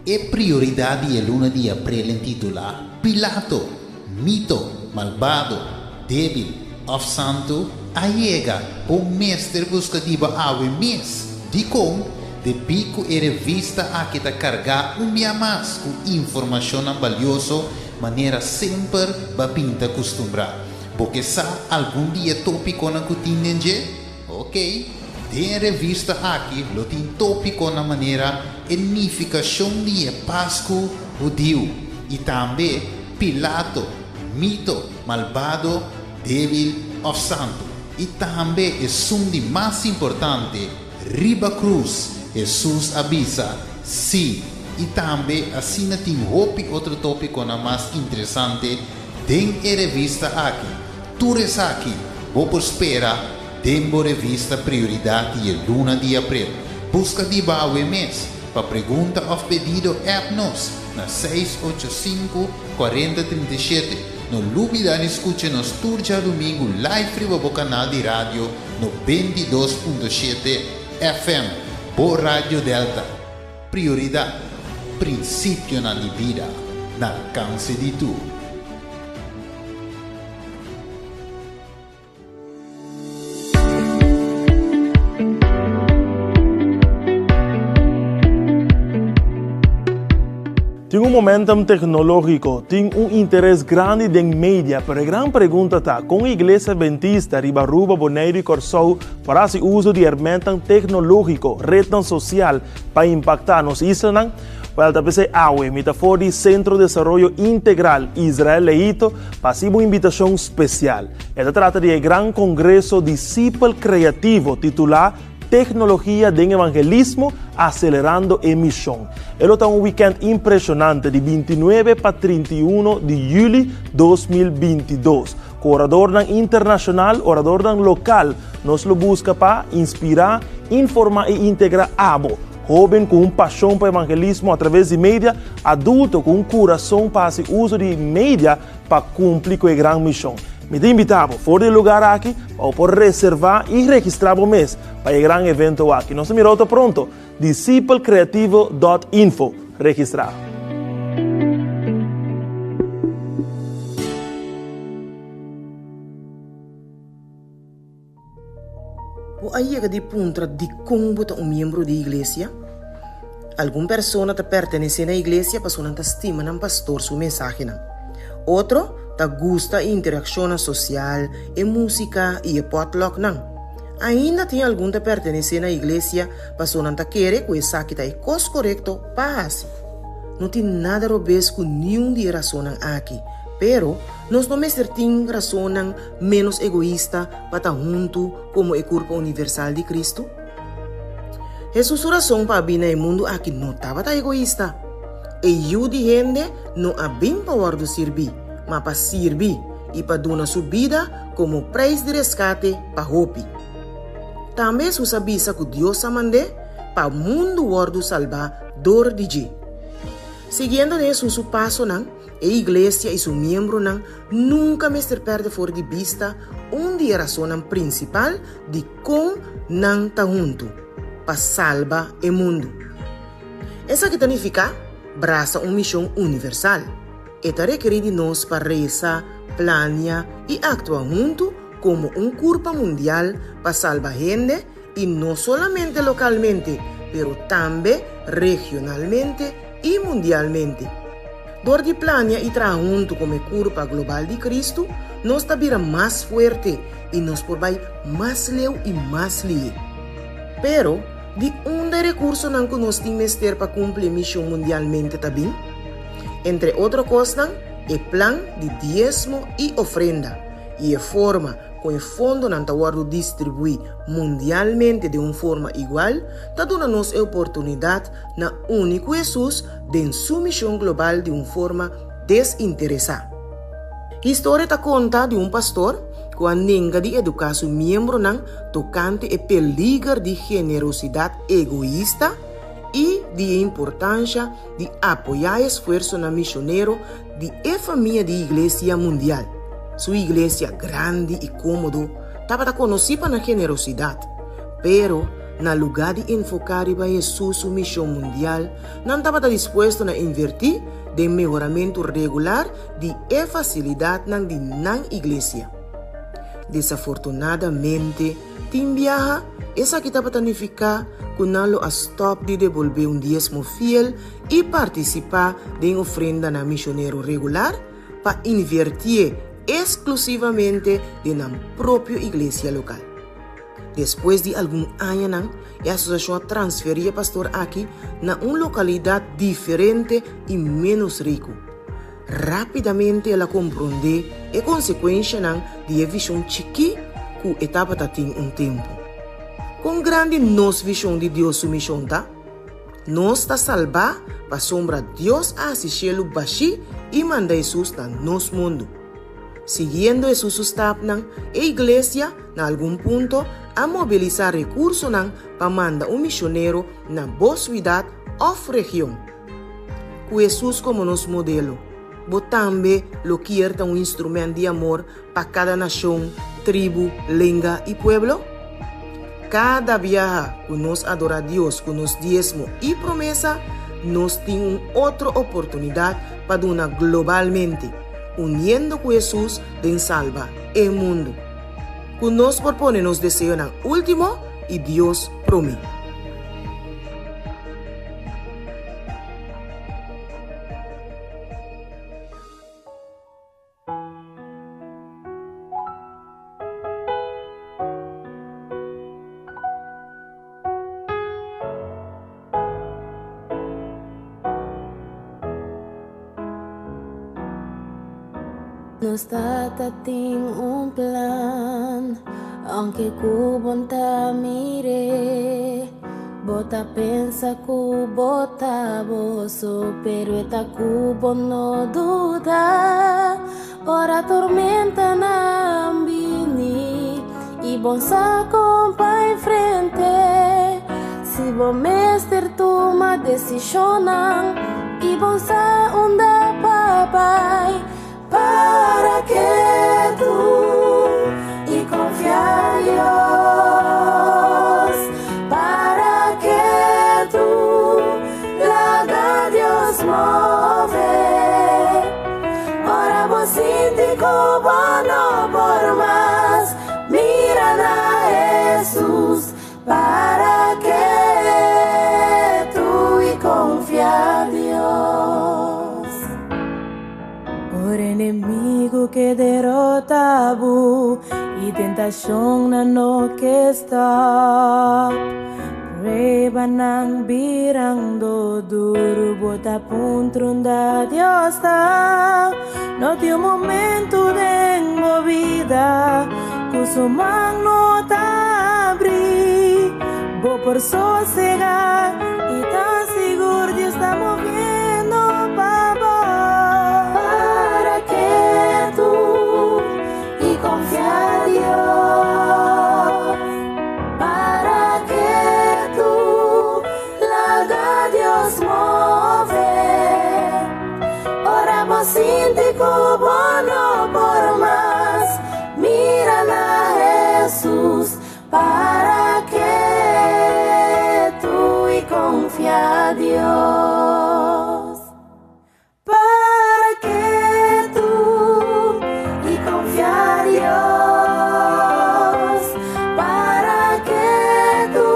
E prioridat di e luna di aprel intitulá Pilato, Mito, Malbado, Débil òf Santu? a yega. Bo mester buska di bo awe mes. Dikon? Debí ku e revista aki ta kargá un bia mas ku informashonnan balioso manera semper bo a bin ta kustumbrá. Bo ke sa algun di e tópikonan ku tin den dje? Ok, den e revista aki lo tin tópikonan manera e nifikashon di e Pasku hudiu i tambe Pilato, mito, malbado, débil òf santu. I tambe esun di mas importante, riba krus Hesus a bisa sí. I tambe asina tin hopi otro tópikonan mas interesante den e revista aki. Tur esaki bo por spera den bo revista Prioridat di e luna di aprel. Buska di bo awe mes. Pa pregunta òf pedido app nos na 685 40 37. No lubida di skucha nos tur djadumingu live riba bo kanal di radio 92.7 FM, bo Radio Delta. Prioridat, prinsipionan di bida na alkanse di tur. Tin un momentum teknológiko, tin un interes grandi den media, pero e gran pregunta ta, kon Iglesia Adventista riba Aruba, Boneiru i Kòrsou por hasi uso di hermentan teknológiko, retnan sosial, pa impaktá nos islanan? Wèl, ta p'esei awe mi ta for di Sentro Desaroyo Integral Israel Leito pa hasi bo un invitashon spesial. E ta trata di e gran kongreso Disipel Kreativo titulá Teknologia den Evangelismo, Aselerando e Mishon. E lo ta un wikènt impreshonante di 29 pa 31 di yüli 2022. Ku oradornan internashonal, oradornan lokal, nos lo buska pa inspirá, informá i integrá abo, hóben ku un pashon pa evangelismo atraves di media, adulto ku un kurason pa hasi uso di media pa kumpli ku e gran mishon. Mi ta invitá bo for di e lugar aki pa bo por reservá i registrá bo mes pa e gran evento aki. Nos ta mira otro pronto. Disipelcreativo dot info. Registrá. Bo a yega di puntra dikon bo ta un miembro di iglesia? Algun persona ta pertenesé na iglesia pasobra nan ta stima nan pastor su mensahenan. Otro ta gusta e interakshonnan sosial, e músika i e pòtlòknan. Ainda tin algun ta pertenesé na iglesia pasobra nan ta kere ku esaki ta e kos korekto pa hasi. No tin nada robes ku niun di e rasonnan aki, pero nos no mester tin rasonnan ménos egoista pa ta huntu komo e kurpa universal di Kristu? Hesus su rason pa a bin na e mundu aki no tabata egoista. E Yu di hende no a bin pa wòrdu sirbí, ma pa sirbi i pa duna su bida komo preis di reskate pa hopi. Tambe Hesus a bisa ku Dios a mand'é pa mundu wòrdu salbá dor di dje. Siguiendo den Hesus su pasonan, E Iglesia i su miembronan nunka mester pèrdè for di bista un di e rasonnan prinsipal dikon nan ta huntu. pa salba e mundu. Esaki ta nifiká brasa un mishon universal. E ta rekerí di nos pa resa, plania i aktua huntu komo un kurpa mundial pa salba hende i no solamente lokalmente, pero tambe regionalmente i mundialmente. Dor di plania i traha huntu komo e kurpa global di Kristu, nos ta bira mas fuerte i nos por bai mas leu i mas lihé. Pero, di unda e rekursonan ku nos tin mester pa kumpli e mishon mundialmente ta bin? Entre otro kosnan, e plan di diesmo i ofrenda i e forma ku e fondonan ta wòrdu distribuí mundialmente den un forma igual, ta duna nos e oportunidat na uni ku Hesus den su mishon global di un forma desinteresá. Historia ta konta di un pastor ku a nenga di eduká su miembronan tokante e peliger di generosidat egoista i di e importansha di apoyá e esfuersonan mishonero di e famia di iglesia mundial. Su iglesia grandi i kómodo tabata konosí pa nan generosidat, pero na lugá di enfoká riba Hesus su mishon mundial, nan tabata dispuesto na invertí den mehoramentu regular di e fasilidatnan di nan iglesia. Desafortunadamente, Tin biaha, esaki tabata nifiká ku nan lo a stòp di debolbé un diesmo fiel i partisipá den ofrendanan mishonero regular pa invertié eksklusivamente den nan propio iglesia lokal. Despues di algun añanan, e asosiashon a transferí e pastor aki na un lokalidat diferente i ménos riku. Rápidamente el a komprondé e konsekuenshanan di e vishon chikí ku e tabata tin un tempu. Kon grandi nos vishon di Dios su mishon ta? Nos ta salbá pasobra Dios a hasi shelu bashí i manda Hesus na nos mundu. Siguiendo Hesus su stapnan, e iglesia, na algun punto, a mobilisá rekursonan pa manda un mishonero na bo suidat òf region. Ku Hesus komo nos modelo, bo tambe lo kier ta un instrument di amor pa kada nashon, tribu, lenga i pueblo? Kada biaha ku nos adorá Dios ku nos diesmo i promesa, nos tin un otro oportunidat pa duna globalmente, uniendo ku Hesus den salba e mundu. Ku nos por pone nos deseonan último i Dios promé. Nos Tata tin un plan, aunke ku bo n' ta mir'é. Bo ta pensa ku bo ta bo so, pero e ta ku bo, no duda. Ora tormentanan bini i bo n' sa kon pa enfrent'é. Si bo mester tuma desishonnan i bo n' sa unda pa bai, para ketu i konfia Dios. Para ketu, laga Dios move. Ora bo sinti ku bo no por mas, mira na Hesus. Para ketu i konfia Dios. Ora enemigu ke derota bo i tentashonnan no ke stòp, pruebanan birando duru, bo ta puntra unda Dios ta. No tin un momentu den bo bida ku su man no ta abrí. Bo por sosegá i ta sigur Dios ta moviendo pa bo. Para ketu i konfia Dios. Para ketu, laga Dios move. Ora bo sinti ku bo no por mas, mira na Hesus. Para ketu. konfia Dios. Para ketu i konfia Dios. Para ketu,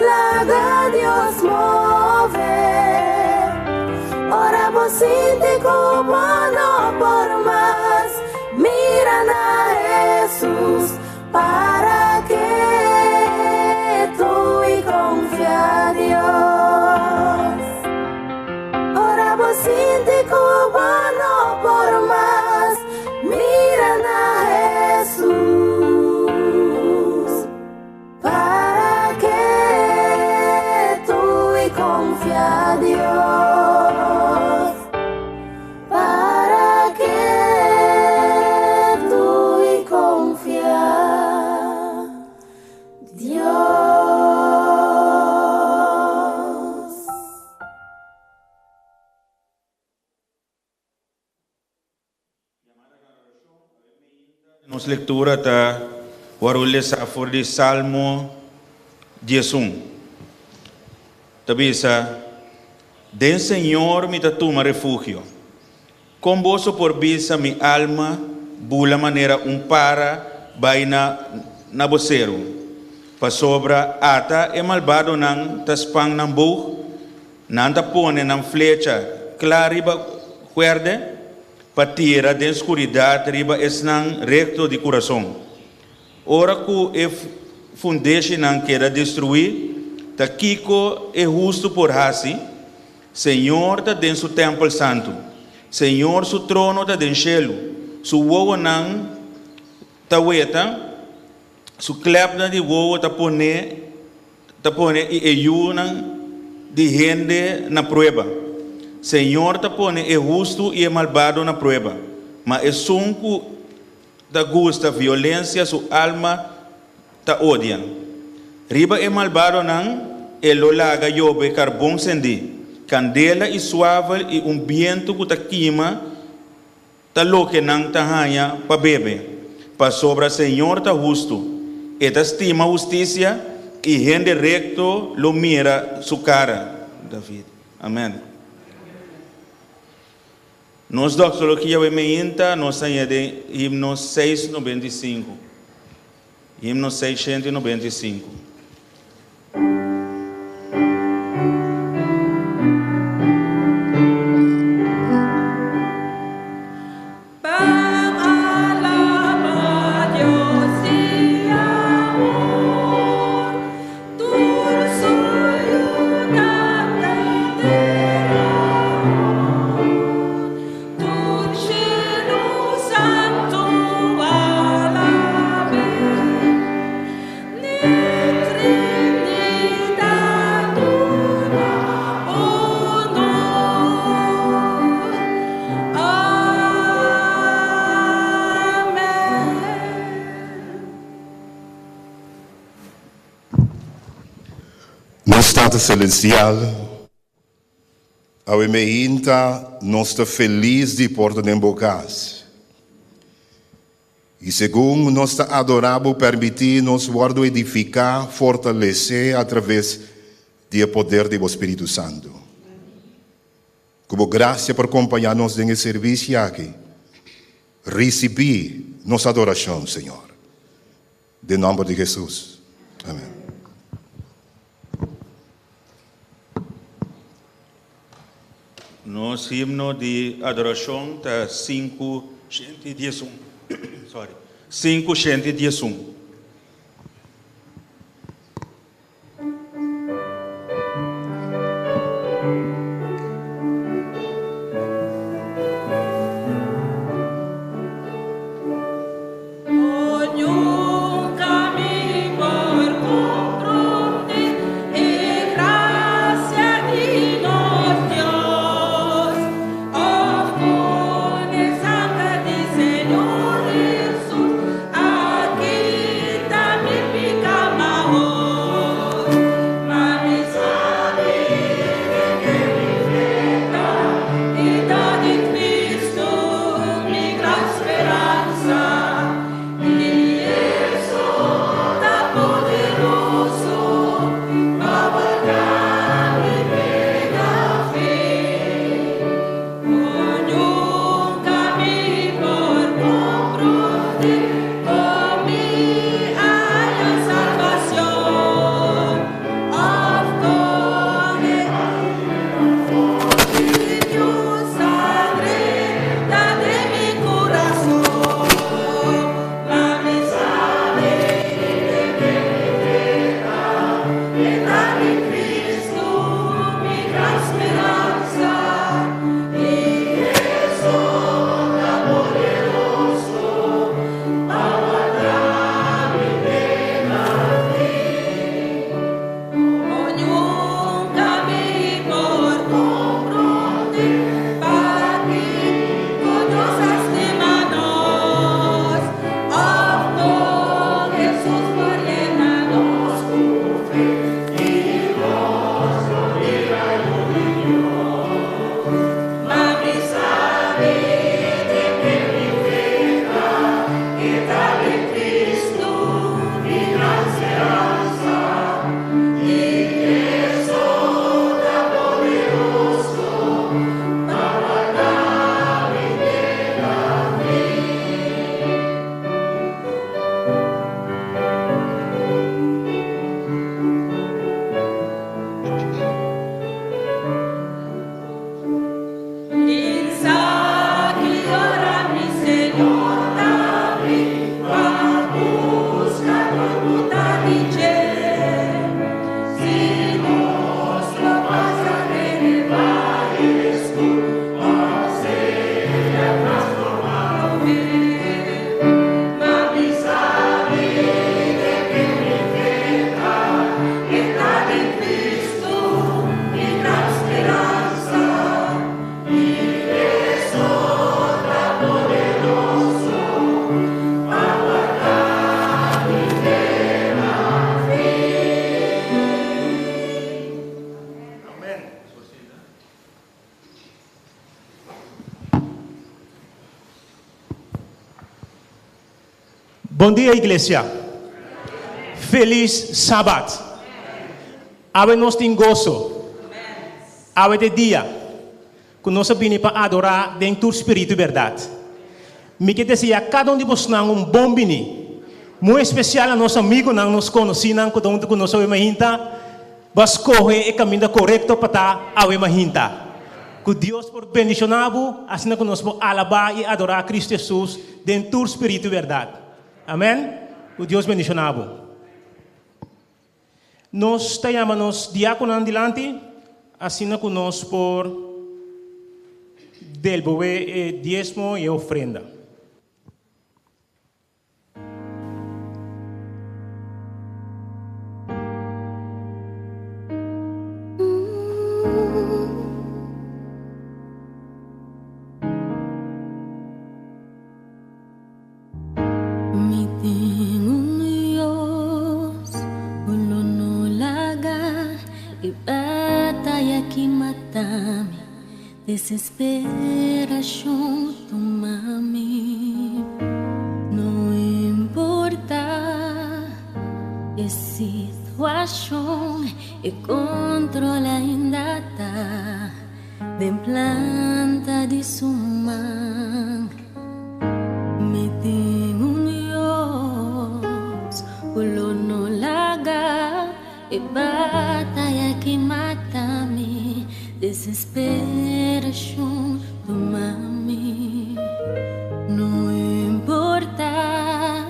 laga Dios move. Ora bo sinti ku bo no por mas, mira na Hesus. Para ketu i konfia Dios. Ora bo sinti ku bo no por mas, mira na Hesus. Para ketu i konfia Dios. Para ketu i konfia Dios. Nos lectura ta wordo lesa for di Salmo 11. Ta bisa, Den Señor mi ta tuma refugio. Con boso por bisa mi alma bula manera un para bai na bo seru? Pasobra ata e malbadonan ta span nan boog, nan ta pone nan flecha kla riba kuerde, pa tira den skuridat riba esnan rekto di kurason. Ora ku e fundeshinan keda destruí, ta kiko e hustu por hasi? Señor ta den su tèmpel santu. Señor su trono ta den shelu. Su wowonan ta weta, su klèpnan di wowo ta pone ta pone i e yunan di hende na prueba. Señor ta pone e hustu i e malbado na prueba, ma esun ku ta gusta violensia su alma ta odia. Riba e malbadonan e lo laga yobe karbon sendí, kandela i suavel i un bientu ku ta kima ta loke nan ta haña pa bebe. Pasobra Señor ta hustu, e ta stima hustisia i hende rekto lo mira su kara. David. Amen. Nos doxologia awe meinta nos haña den himno 695. Himno 695. Ban alabá Dios di amor, tur su yunan ta den amor, tur shelu santu alab'é, n'e Trinidat duna honor. Amen. Nos Tata Celestial, awe meinta nos ta feliz di por ta den bo cas. I segun nos ta adorá bo permití nos wòrdu edifiká, fortalesé atraves di e poder di bo Spiritu Santu. Ku bo grasia por kompañá nos den e servisio aki. Risibí nos adorashon, Señor. Den nòmber di Hesus. Amèn. Nos himno di adorashon ta 511. Sorry. 511. O nunka mi por komprondé e grasia di nos Dios, òf kon e sanger di Señor Hesus a kita. Bon dia iglesia. Felis Sabat. Awe nos tin goso. Awe ta e dia ku nos a bini pa adorá den tur spiritu i bèrdat. Mi ke deseá kada un di bosnan un bon bini. Muy espesial a nos amigunan, nos konosínan ku ta huntu ku nos awe mainta. Bo a skohe e kaminda korekto pa ta awe mainta. Ku Dios por bendishoná bo asina ku nos por alabá i adorá Kristu Hesus den tur spiritu i bèrdat. Amèn. Ku Dios bendishoná bo. Nos ta yama nos diákononan dilanti asina ku nos por delbowé e diesmo i e ofrenda. Mi tin un Dios ku lo no laga e bataya ki mata mi, desesperashon tuma mi. No importa e situashon, e control ainda ta den planta di su man. Mi tin un Dios ku lo no laga e bataya ki mata mi, desesperashon tuma mi. No importa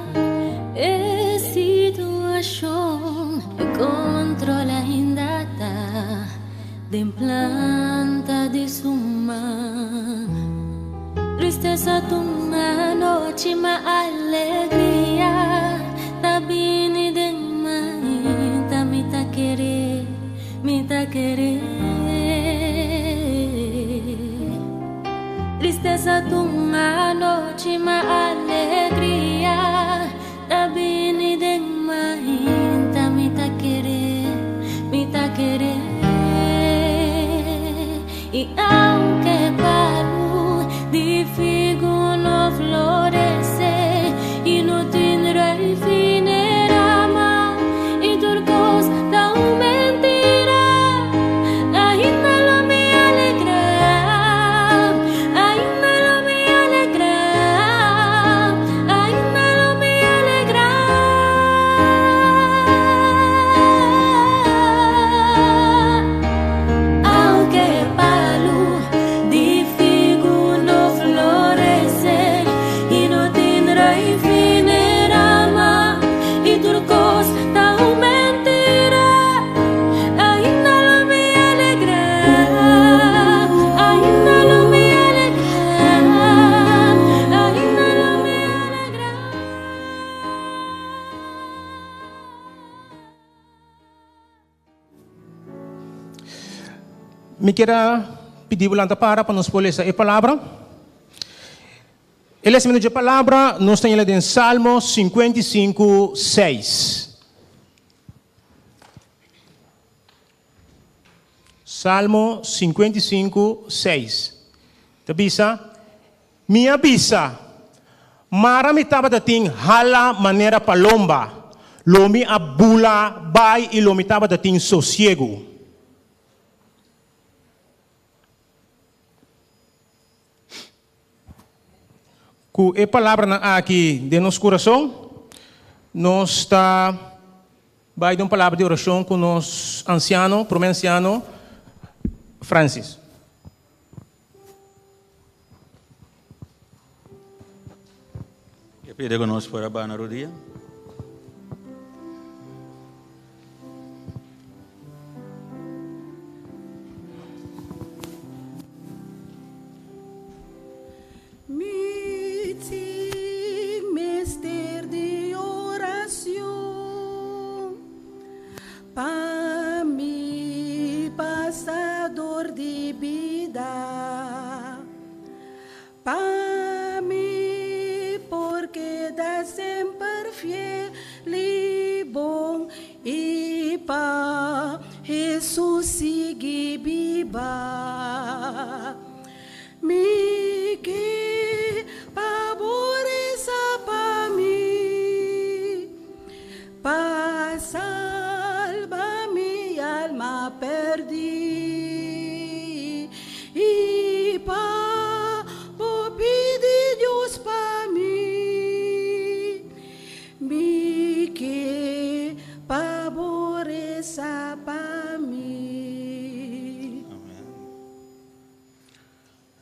e situashon, e control ainda ta den planta di su man. Tristesa tuma nochi ma alegria ta bini den mainta mi ta kere, mi ta kere. Tristesa tuma nochi ma alegria ta bini den mainta mi ta kere, mi ta kere. I aunke palu di figu no florece i no tin ruif n'e rama i tur kos ta un mentira, ainda lo mi alegrá, ainda lo mi alegrá, ainda lo mi alegrá. Aunke palu di figu no florece i no tin raif n'e rama i tur kos ta un mentira, ainda lo mi alegrá, ainda lo mi alegrá, ainda lo mi alegrá. Mi kier a pidi bo lanta para pa nos por lesa e palabra. E lesamento dje palabra nos ta yela den Salmo 55, 6. Salmo 55, 6. Ta bisa, Mi a bisa, Mara mi tabata tin hala manera palomba, lo mi a bula bai i lo mi tabata tin sosiegu. Ku e palabranan aki den nos kurason, nos ta bai den un palabra di orashon ku nos ansiano, promé ansiano, Francis. Ke pide ku nos por a bana rodia? Mi tin mester di oracion Pa mi pasa dor di bida, Pa mi por keda semper fiel i bon, I pa Hesus sigui biba. Mi ke pa bo resa pa mi.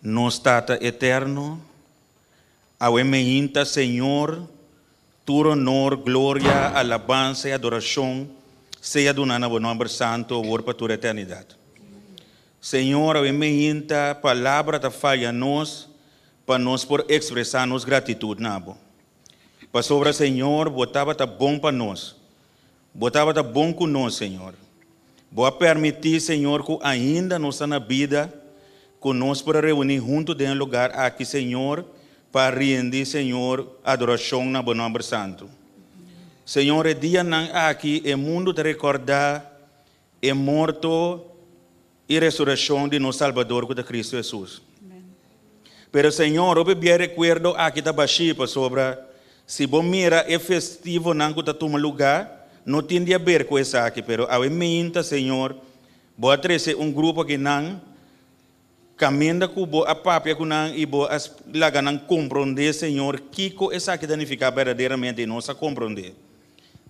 Nos Tata Eterno, awe meinta Señor, tur honor, gloria, alabansa i adorashon sea duná na bo nòmber santu awor pa tur eternidat. Señor, awe meinta palabra ta faya nos pa nos por ekspresá nos gratitut na bo. Pasobra, Señor, bo tabata bon pa nos. Bo tabata bon ku nos, Señor. Bo a permití, Señor, ku ainda nos ta na bida, ku nos por a reuní huntu den e lugar aki, Señor, pa rindi, Señor, adorashon na Bo nòmber santu. Señor, e dianan aki e mundu ta rekordá e morto i resurekshon di nos Salbador ku ta Kristu Hesus. Pero Señor, hopi bia e rekuerdo aki ta bashí pasobra si bo mira e festivonan ku ta tuma lugá no tin di aber ku esaki, pero awe meinta, Señor, bo a trese un grupo akinan kaminda ku bo a papia ku nan i bo a laga nan komprondé, Señor, kiko esaki ta nifiká berdaderamente i nos a komprondé.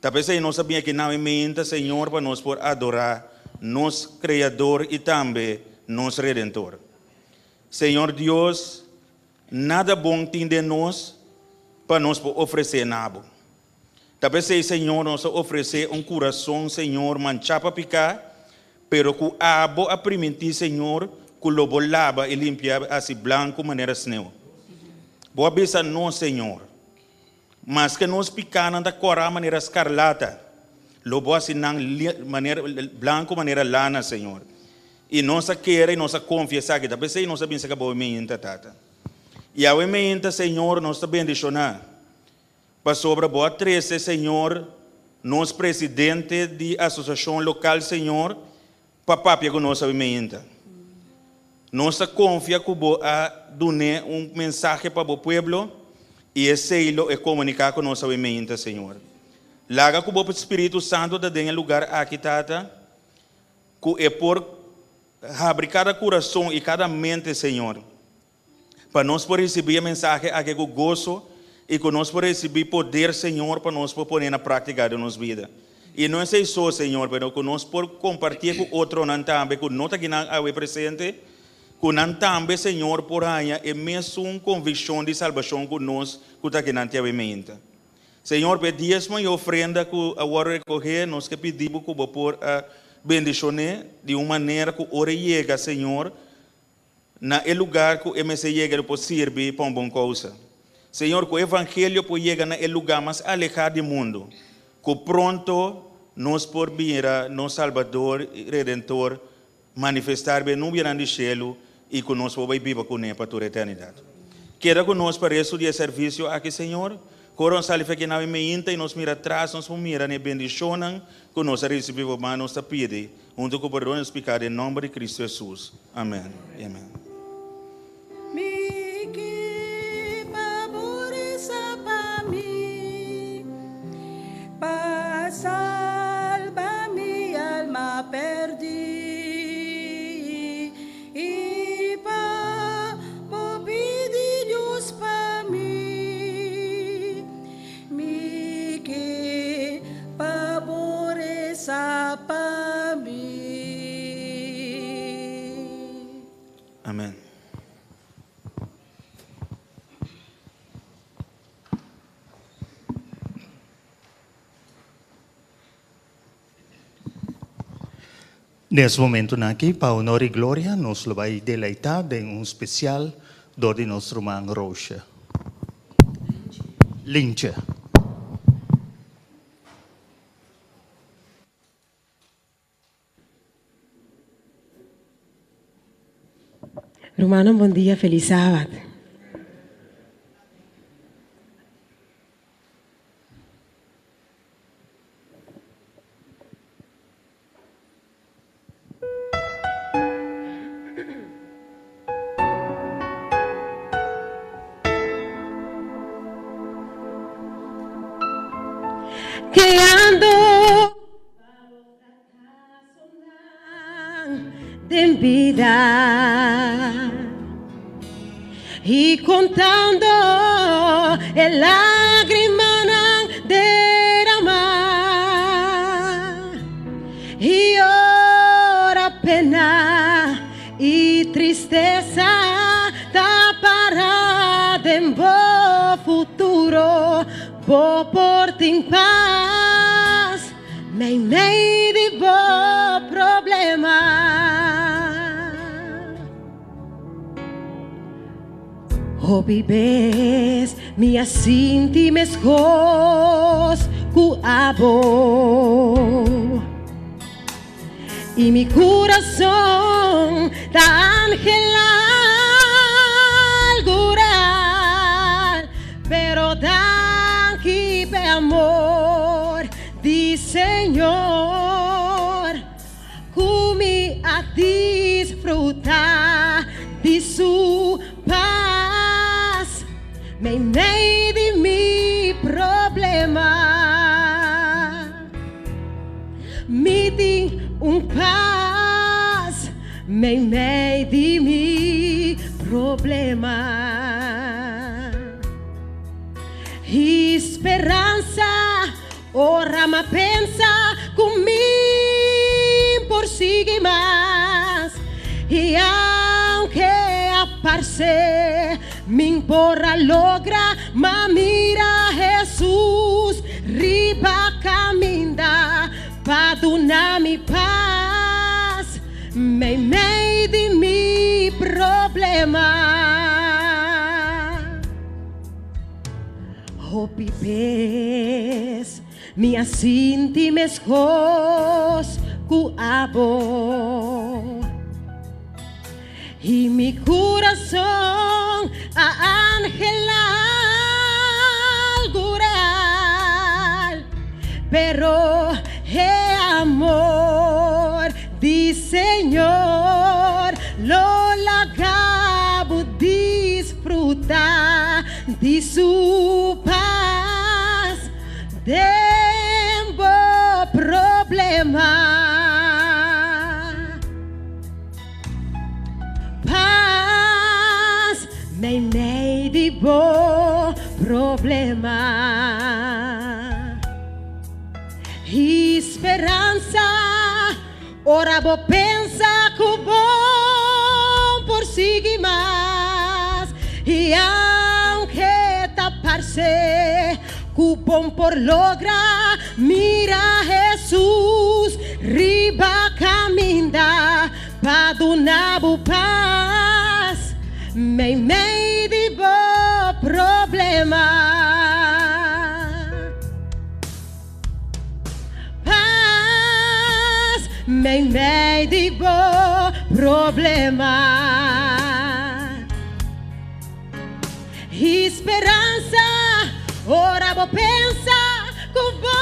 Ta p'esei nos a bin aki na e meinta, Señor, pa nos por adorá nos Kreador i tambe nos Redentor. Señor Dios, nada bon tin den nos pa nos por ofresé na Bo. Ta p'esei, Señor, nos a ofresé un kurason, Señor, manchá pa piká, pero ku Abo a primintí, Señor, ku lo Bo laba i limpia hasi blanku manera sneu. Bo a bisa nos, Señor, Maske nos pikánan ta kòrá manera skarlata, lo Bo hasi nan manera blanku manera lana, Señor. I nos a kere i nos a konfia esaki. Ta p'esei nos a bin saka Bo meinta, Tata. I awe meinta, Señor, nos ta bendishoná, pasobra Bo a trese, Señor, nos presidente di asosiashon lokal, Señor, pa papia ku nos awe meinta. Nos ta konfia ku Bo a dun'é un mensahe pa Bo pueblo i esei lo e komuniká ku nos awe meinta, Señor. Laga ku Bo Spiritu Santu ta den e lugar aki, Tata, ku e por habri kada kurason i kada mente, Señor, pa nos por risibí e mensahe aki ku goso i ku nos por risibí poder, Señor, pa nos por pon'é na práktika den nos bida. I no esei so, Señor, pero ku nos por kompartié ku otronan tambe ku no ta kinan awe presente, ku nan tambe, Señor, por haña e mesun konvikshon di salbashon ku nos ku ta kinan te awe meinta. Señor, pa e diesmo i ofrenda ku a wòrdu rekohé, nos ke pidi Bo ku Bo por a bendishon'é di un manera ku ora e yega, Señor, Na e lugar ku e mester yega lo por sirbi pa un bon kousa. Señor, ku e evangelio por yega na e lugar mas alehá di mundu, ku pronto nos por mira nos Salbador i Redentor manifestá riba e nubianan di shelu i ku nos por bai biba kuné pa tur eternidat. Keda ku nos pa restu di e servisio aki, Señor. Ku ora nos sali f'aki nawe meinta i nos mira atras, nos por mira na e bendishonnan ku nos a risibí pa bo. Nos ta pidi Hunto ku pordon nos piká den nòmber di Kristu Hesus. Amèn i amèn. Mi ke pa bo resa pa mi, pa salba mi alma pèrdí, i pa bo pidi Dios pa mi. Mi ke pa bo resa pa mi. Amen. Den es momentonan aki, pa honor y gloria, nos lo bay deleita den un special door di nos ruman Roosje. Lintje. Rumannan bon dia feliz sabat. Keando den bida i kontando e lágrimanan deramá i ora pena i tristesa. Den bo futuro bo por tin pas meimei di bo problema. Hopi bes mi a sinti meskos ku abo. I mi kurason ta anhelá algu real, pero danki p'e amor di Señor ku mi a disfrutá di su pas meimei di mi problema. Mi tin un pas meimei di mi problema. I speransa ora m'a pensa ku mi por sigui mas. I aunke a parse Min por a logra ma mira Hesus riba kaminda pa duna mi pas meimei di mi problema. Hopi bes mi a sinti meskos ku abo. I mi kurason a anhelá algu real, pero e amor di Señor lo laga bo disfrutá di su pas den bo problema. Pas meimei di bo problema. I speransa ora bo pensa ku bo por sigui mas. I aunke ta parse ku bon por logra, mira Hesus riba kaminda. Pa duna bo pas meimei di bo problema. Pas meimei di bo problema. I speransa ora bo pensa ku bo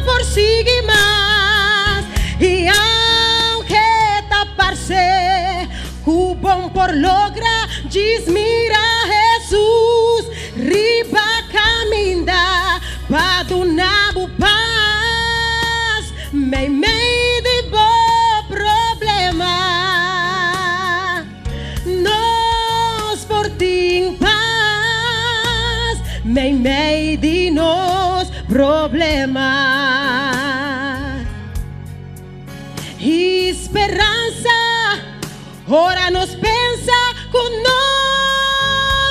por sigui mas. I aunke ta parse ku bon por logra, djis mira Hesus riba kaminda pa duna bo pas meimei di bo problema. Nos por tin pas meimei di nos problema. I speransa ora nos pensa ku no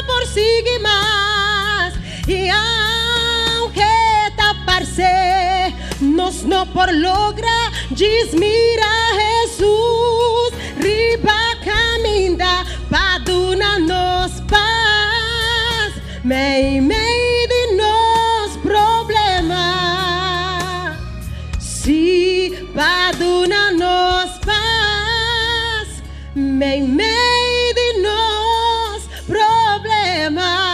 por sigui mas. I aunke ta parse nos no por logra, djis mira Hesus riba kaminda pa duna nos pas meimei di nos problema. Sí, pa duna nos pas meimei di nos problema.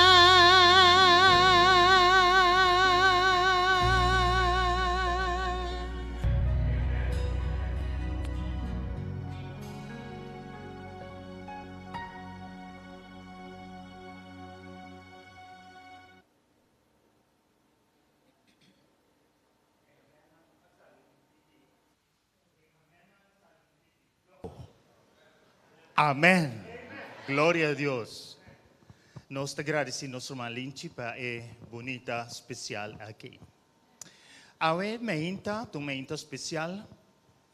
Amen. Gloria a Dios. Nos ta gradeci nos ruman Linchi pa e bunita special aki. Awe meinta ta un meinta special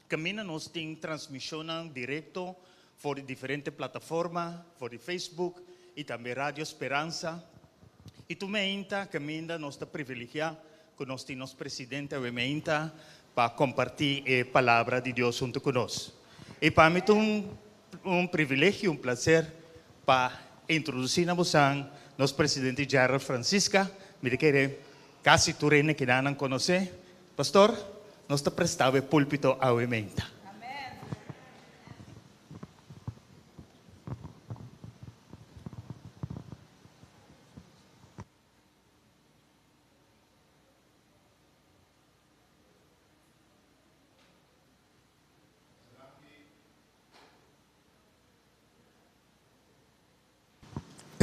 caminda nos tin transmisionnan directo for di diferente plataforma, for di Facebook. i tambe Radio Speransa. I tur meinta kaminda nos ta privilegiá ku nos tin nos presidente awe meinta pa kompartí e Palabra di Dios huntu ku nos. I pa mi ta un un privilegio, un plaser pa introdusí na bosan nos presidente Gerald Francisca. Mi ta kere kasi tur hende kinan konosé. Pastor, nos ta prestá bo e púlpito awe meinta.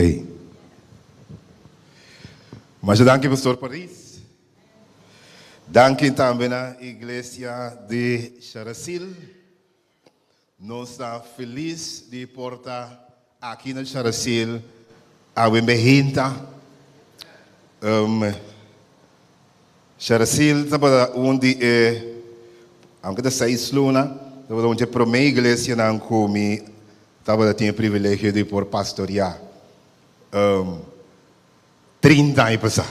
Ey. Masha danki Pastor Paris. Danki tambe na Iglesia di Sharasil. Nos ta felis di por ta aki na Sharasil awe mehinta. Um, Sharasil tabata un di e, aunke ta seis luna, tabata un di e promé iglesianan ku mi tabata tin e privilegio di por pastoriá. Um, 30 aña pasá.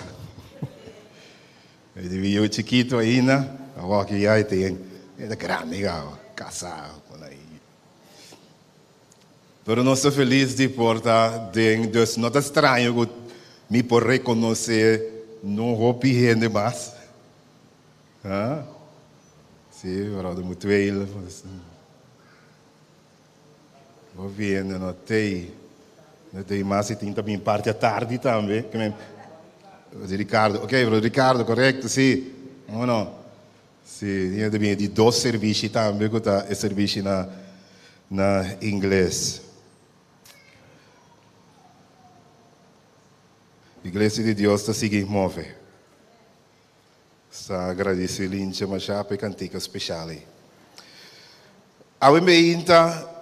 Mi di yu chikitu ainda, awor aki ya e tin, e ta grandi kaba, kasá ku nan yu. Pero nos ta felis di por ta den, dus no ta straño ku mi por rekonosé no hopi hende mas. Ha? Sí, bròder Mutueel. Hopi hende no tei. No tei mas i tin ta bin parti atardi tambe. Ke men Di Ricardo. Ok, bro Ricardo, korekto, si. O no? Si, tin hende ta bin di dos servishi tambe ku ta e servishi na na ingles. Iglesia di Dios ta sigui move. Sa agradeci Linche masha pa e cantica special ei. Awe meinta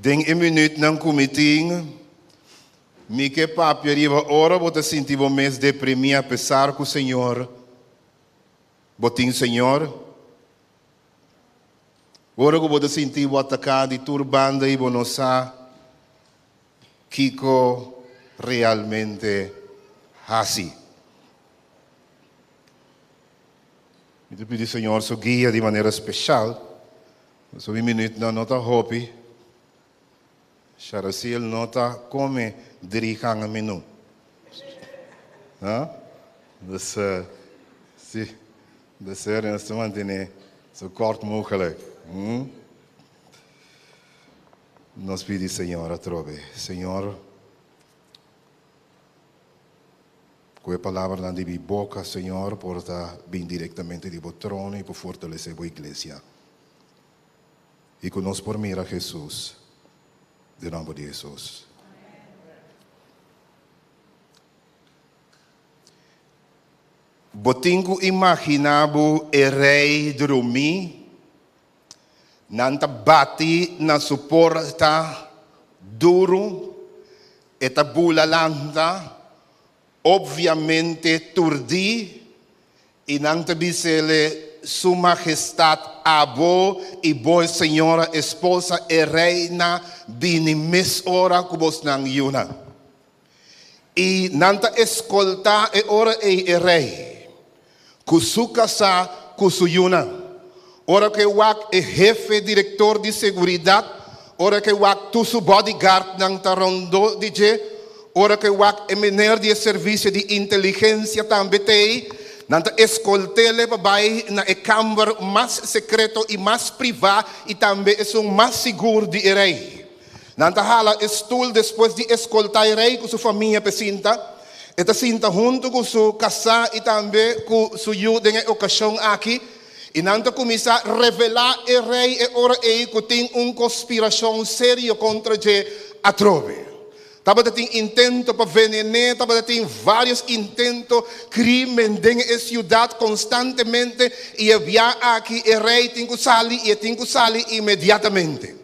den e minuutnan cu mi tin, mi ke papia riba ora bo ta sinti bo mes deprimi apesar cu Señor bo tin Señor. Ora cu bo ta sinti bo ataca di tur banda y bo no sa kico realmente haci. Mi ta pidi Señor su guia di manera special. Pasobra mi minuutnan no ta hopi. Sharaciel no ta come dri ganga menu. Ha? Dus, si, dus nos ta mantene zo kort mogelijk. Hm? Nos pidi Señor atrobe. Señor, Ku e palabranan di mi boka, Señor, por ta bin direktamente di Bo trono i por fortalesé Bo iglesia. I ku nos por mira Hesus. Den nòmber di Hesus. Bo tin ku imaginá bo e rei drumí, nan ta bati na su porta duru, e ta bula lanta, Obviamente turdí i nan ta bis'ele, Su Mahestat abo i bo señora esposa e reina bini mes ora ku bosnan yunan. I nan ta eskoltá e ora ei e rei ku su kasá ku su yunan. Ora ku e wak e hefe direktor di seguridat, ora ku e wak tur su bodyguardnan ta rondó di dje, ora ku e wak e mener di e servisio di inteligensia tambe t'ei, nan ta eskolt'ele pa bai na e kamber mas sekreto i mas privá i tambe esun mas sigur di e rei. Nan ta hala e stul despues di eskoltá e rei ku su famia p'e sinta. E ta sinta huntu ku su kasá i tambe ku su yu den e okashon aki. I nan ta kuminsá revelá e rei e ora ei ku tin un konspirashon serio kontra dje atrobe. Tabata tin intento pa venen'é, tabata tin vários intento, krímen den e siudat konstantemente, i e bia aki e rei tin ku sali i e tin ku sali inmediatamente.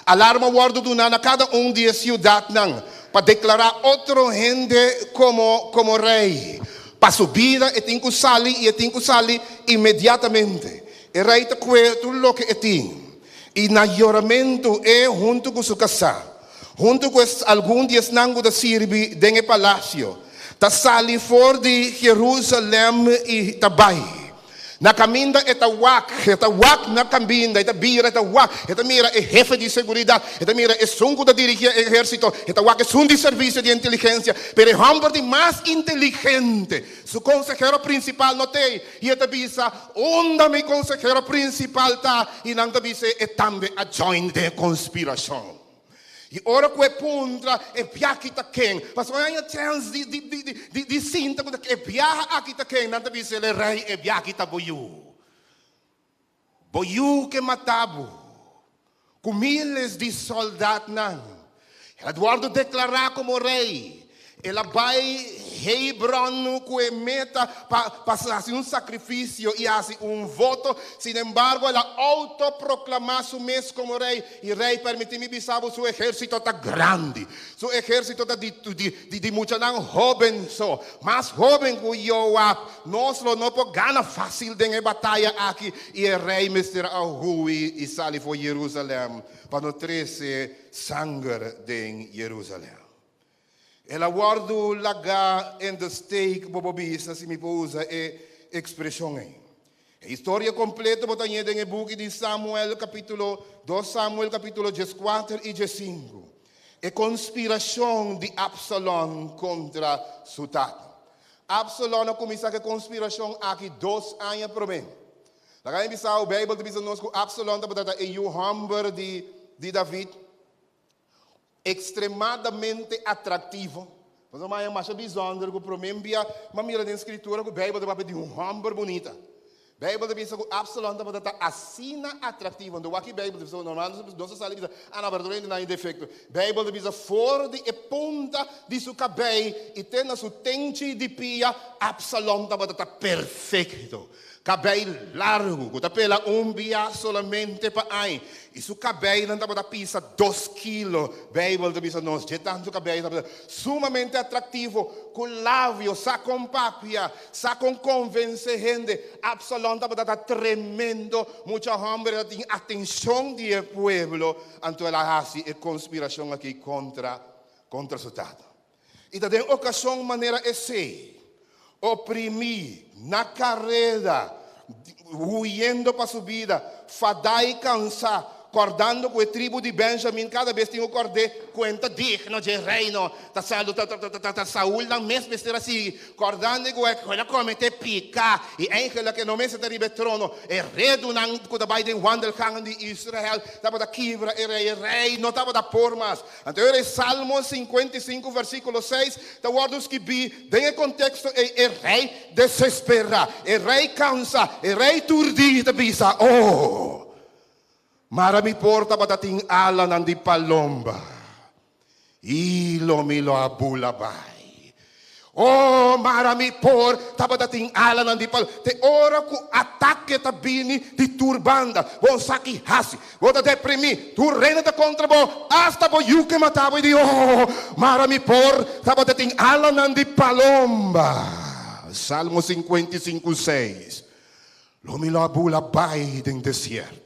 Alarma wòrdu duná na kada un di e siudatnan pa deklará otro hende komo komo rei. Pa su bida e tin ku sali i e tin ku sali inmediatamente. E rei ta kue tur loke e tin. I na yoramentu e huntu ku su kasá. Huntu ku algun di esnan ku ta sirbi den e palasio, ta sali for di Jerusalèm i ta bai. Na kaminda e ta wak, e ta wak na kaminda, e ta bira, e ta wak, e ta mira e hefe di seguridat, e ta mira esun ku ta dirigí e ehérsito, e ta wak esun di servisio di inteligensia. Pero e hòmber di mas inteligente, su konsehero prinsipal no t'ei, i e ta bisa, Unda mi konsehero prinsipal ta? I nan ta bis'é, E tambe a join den e konspirashon. I ora ku e puntra e biaha ta ken, pasobra nan a chèns di di di di di sinta ku e biaha aki ta ken, nan ta bisa el e rei e biaha aki ta bo yu. Bo yu ke mata bo ku míles di sòldatnan. El a wòrdu deklará komo rei. El a bai Hebron ku e meta pa pa hasi un sakrifisio i hasi un voto. Sinembargo, el a outoproklamá su mes komo rei. I rei permití mi bisa bo, su ehérsito ta grandi. Su ehérsito ta di di di muchanan hóben so, mas hóben ku Joab. Nos lo no por gana fásil den e bataya aki. I e rei mester a hui i sali for Jerusalèm pa no trese sanger den Jerusalèm. El a wòrdu lagá in de steek, bo por bisa, si mi por usa e ekspreshon ei. E historia kompleto bo ta hañ'é den e buki di Samuel, kapítulo, dos Samuel kapítulo dieskuater i diesinku. E konspirashon di Absalon kontra su tata. Absalon a kuminsá ku e konspirashon aki dos aña promé. Laga mi bisa bo, Beibel ta bisa nos ku Absalon tabata ta e yu hòmber di di David. Ekstremadamente atraktivo. Pasobra mi a haña masha bizonder ku promé bia mi a mira den Skritura ku Beibel ta papia di un hòmber bunita. Beibel ta bisa ku Absalon tabata ta asina atraktivo. Anto wak ki Beibel ta bisa? Normal nos ta sali bisa, ah no, pero tur hende nan e defekto. Beibel ta bisa for di e punta di su kabei i te na su tenchi di pia, Absalon tabata ta perfekto. Kabei largu ku ta pela un bia solamente pa aña i su kabeinan tabata pisa dos kilo. Beibel ta bisa nos dje tantu kabei tabata sumamente atraktivo, ku labio sa kon papia, sa kon konvensé hende. Absalon tabata ta tremendo mucha hòmber, el a tin atenshon di e pueblo, anto el a hasi e konspirashon aki kontra kontra su tata. I ta den okashon manera esei, oprimí, na kareda, huyendo pa su bida, fadá i kansá, kòrdando ku e tribu di Benjamin kada bes tin ku kòrd'é ku e ta digno dje reino, ta ta Saul nan mes mester a sigui, kòrdando ku el a kometé piká i eingelik e no mester ta riba e trono. E redunan ku ta bai den wandelgangen di Israel tabata kibra e rei, e rei no tabata por mas. Anto e Salmo 55 versíkulo 6 ta wòrdu skibí den e konteksto ei, e rei desesperá, e rei kansa, e rei turdí ta bisa, Oh, mara mi por tabata tin alanan di palomba, i lo mi lo a bula bai. Oh, mara mi por tabata tin alanan di pal. Te ora ku atake ta bini di tur banda, bo sa ki hasi. Bo ta deprimí, tur rende ta kontra bo, asta bo yu ke mata bo i di, Oh, mara mi por tabata tin alanan di palomba. Salmo 55, 6. Lo mi lo a bula bai den desierto.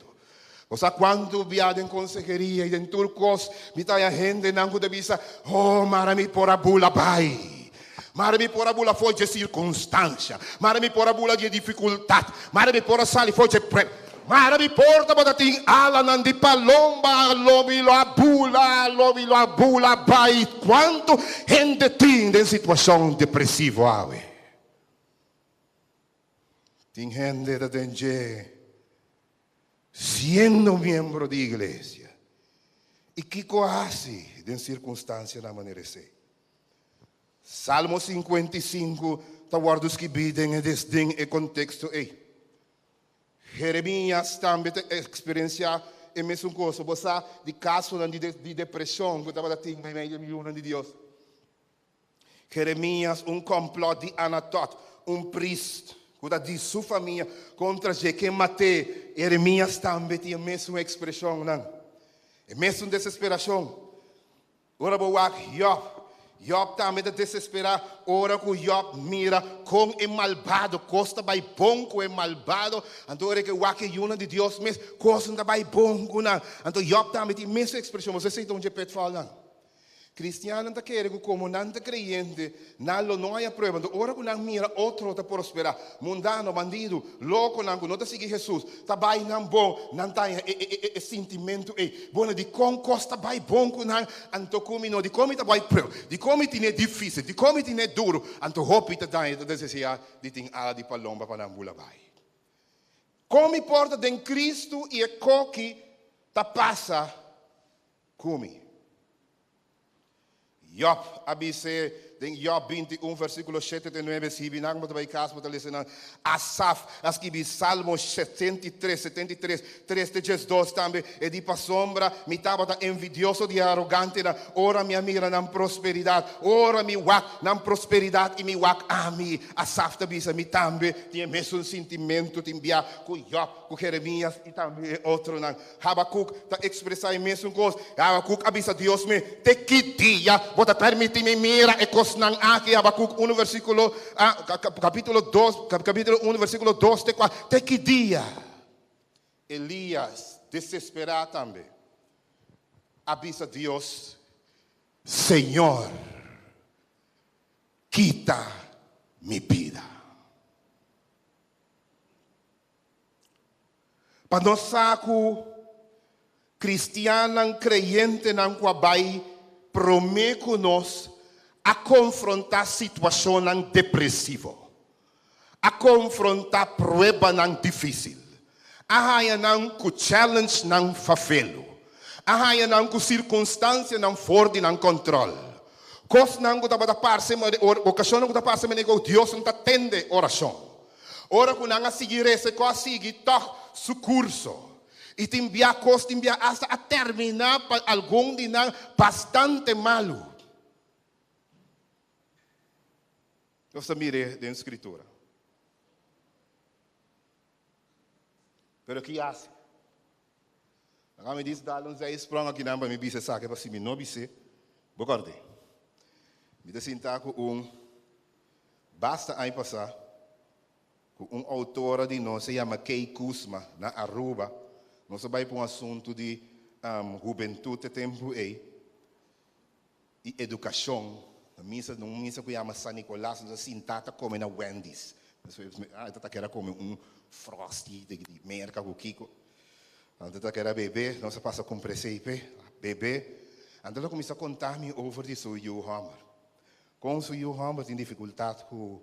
Bo sa kuantu bia den konseheria i den tur kos mi ta haña hendenan ku ta bisa, Oh, mara mi por a bula bai. Mara mi por a bula for dje sirkunstansha. Mara mi por a bula dje difikultat. Mara mi por a sali for dje pre. Mara mi por tabata tin alanan di palomba. Lo mi lo a bula, lo mi lo a bula bai. Kuantu hende tin den situashon depresivo awe? Tin hende ta den dje siendo miembro di iglesia. I kiko a hasi den sirkunstansianan manera esei? Salmo 55 ta wòrdu skibí den e den e konteksto ei. Jeremias tambe ta eksperensiá e mesun kos. Bo sa di kasonan di di depreshon ku tabata tin meimei di e yunan di Dios. Jeremias, un kòmplòt di Anatot, un prist ku ta di su famia, kontra dje ke mat'é. Jeremias tambe tin e mesun ekspreshonnan, e mesun desesperashon. Ora bo wak Jòb, Jòb tambe ta desesperá ora ku Jòb mira kon e malbado, kos ta bai bon ku e malbado. Anto ora ke wak e yunan di Dios mes, kos no ta bai bon ku nan. Anto Jòb tambe tin e mesun ekspreshon. Bo sa esei ta un dje pitfallnan. Kristiannan ta kere ku komo nan ta kreyente, nan lo no haña prueba. Anto ora ku nan mira otro ta prosperá, mundano, bandidu, lokonan ku no ta sigui Hesus, ta bai nan bon, nan ta haña e sintimentu ei, Bueno, dikon kos ta bai bon ku nan, anto ku mi no? Dikon mi ta bai prueba? Dikon mi tine difísil? Dikon mi tine duru? Anto hopi ta daña, ta deseá di tin ala di palomba pa nan bula bai. Kon mi por ta den Kristu i e koki ta pasa ku mi? Job a bis'é den Job 21 versíkulo 7 te 9, Skibi nan, bo ta bai kas, bo ta lesa nan. Asaf a skibi Salmo 73, 73, 3 te 12 tambe. E di, Pasobra mi tabata envidioso di e arogantenan, ora mi a mira nan prosperidat. Ora mi wak nan prosperidat i mi wak ami. Asaf ta bisa, Mi tambe tin e mesun sintimentu tin bia ku Job, ku Jeremias i tambe e otronan. Habakuk ta ekspresá e mesun kos. Habakuk a bisa Dios me, Te ki dia bo ta permití mi mira e kosnan aki? Habakuk unu versíkulo, kapítulo dos, kapítulo unu versíkulo dos te kua. Te ki dia? Elias, desesperá tambe, a bisa Dios, Señor, kita mi bida. Pa nos sa ku kristiannan kreyentenan ku a bai promé ku nos a konfrontá situashonnan depresivo, a konfrontá pruebanan difísil, a haña nan ku challengenan fafelu, a haña nan ku sirkunstansianan for di nan kòntròl, kosnan ku tabata parse, okashonnan ku ta parse manera ku Dios no ta tende orashon. Ora ku nan a sigui resa, e kos a sigui tòg su kurso. I tin bia kos tin bia asta a terminá pa algun di nan bastante malu. Nos ta mir'é den Skritura. Pero ki hasi? Laga mi dis dal un zijsprong akinan pa mi bisa esaki, pa si mi no bis'é, bo kòrd'é. Mi ta sinta ku un basta aña pasá ku un outora di nos se yama Kay Kuzma na Aruba. Nos a bai pa un asuntu di hubentut e tempu ei i edukashon. Na misa, na un misa ku yama San Nicolas, nos a sinta ta kome na Wendy's. E ta kere kome un Frosty di Merka ku kiko. Anto ta kere bebe, nos a pasa kumpra esei p'e, bebe. Anto el a kuminsá konta mi over di su yu hòmber. Kon su yu hòmber tin difikultat ku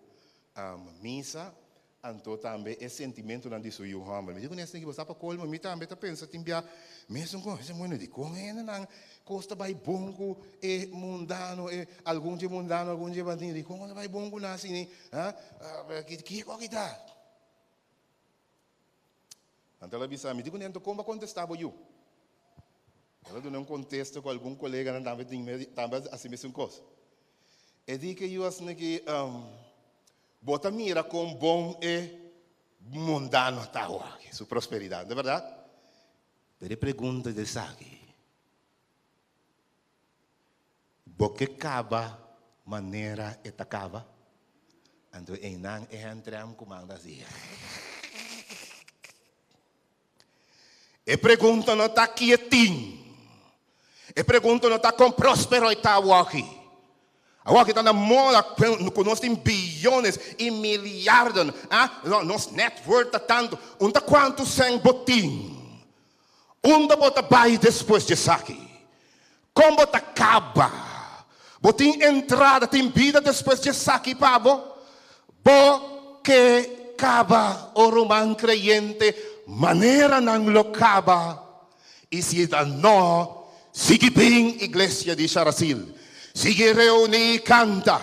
misa, anto tambe e sentimentunan di su yu hòmber. Mi di ku nesnan ki bo sa pa kolmo, mi tambe ta pensa tin bia mesun kon. Mi di, bueno, dikon hendenan kos ta bai bon ku e mundano, e algun dje mundano, algun dje bandido, dikon ta bai bon ku nan asina? Ha? Kiko aki ta? Anto el a bisa mi, di ku nento kon bo a kontestá bo yu? El a duna un kontesta ku algun koleganan tambe tin tambe a hasi mesun kos. E di ku e yu asina ki, Bo ta mira kon bon e mundano ta awor, su prosperidat, no ta bèrdat? Pero e pregunta ta esaki, Bo ke kaba manera e ta kaba? Anto einan e hèntrèm ku manda hasi. E pregunta no ta ki e tin. E pregunta no ta kon próspero e ta awoki. Awoki ta na moda ku nos tin biyones i miliarden. Ah, nos net worth ta tantu. Un ta kuantu sèn bo tin? Unda bo ta bai despues di esaki? Kon bo ta kaba? Bo tin entrada, tin bida despues di esaki pa bo? Bo ke kaba, o ruman kreyente, manera nan lo kaba? I si ta no, sigui bin iglesia di Sharasil, sigui reuní i kanta,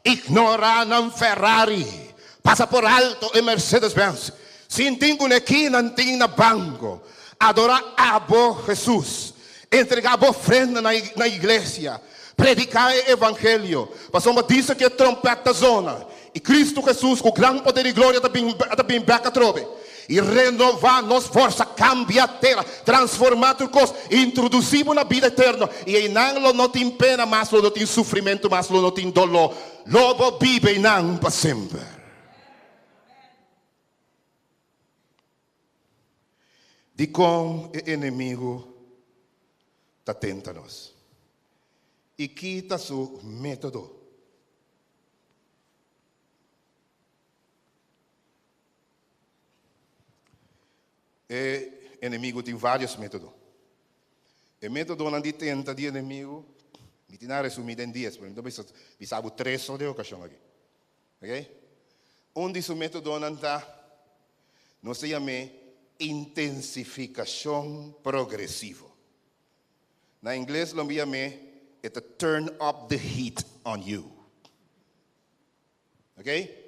ignorá nan Ferrari, pasa por alto e Mercedes Benz, Sinti ku neki nan tin na banko. Adorá abo, Hesus. Entregá bo ofrenda na na iglesia. Prediká e evangelio. Pasobra disa ku e trompèt ta zona, i Kristu Hesus ku gran poder i gloria ta bin ta bin bèk atrobe. I renová nos forsa, kambia tera, transformá tur kos, introdusí bo na bida eterno. I einan lo no tin pena mas, lo no tin sufrimentu mas, lo no tin doló. Lo bo biba einan pa semper. Dikon e enemigu ta tenta nos? I ki ta su método? E enemigu tin vários método. E métodonan di tenta di enemigu, mi tin a resumí den dies, pero mi ta bisa bisa bo tres so den okashon aki. Ok? Un di su métodonan ta, nos ta yam'é intensifikashon progresivo. Na ingles lo mi yam'é e ta turn up the heat on you. Ok?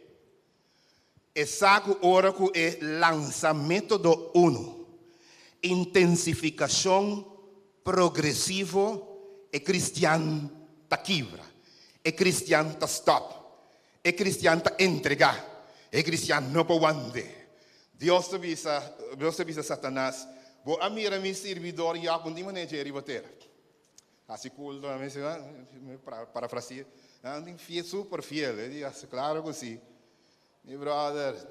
E sa ku ora ku e lansa método unu, intensifikashon progresivo, e kristian ta kibra, e kristian ta stòp, e kristian ta entregá, e kristian no por want'é. Dios ta bisa, Dios ta bisa Satanas, Bo a mira mi sirbidor Yòb un di manera dje riba tera. Hasi kulto, mi si, mi parafrasia, nan tin fiel, super fiel, e di, klaro ku si. Mi brother,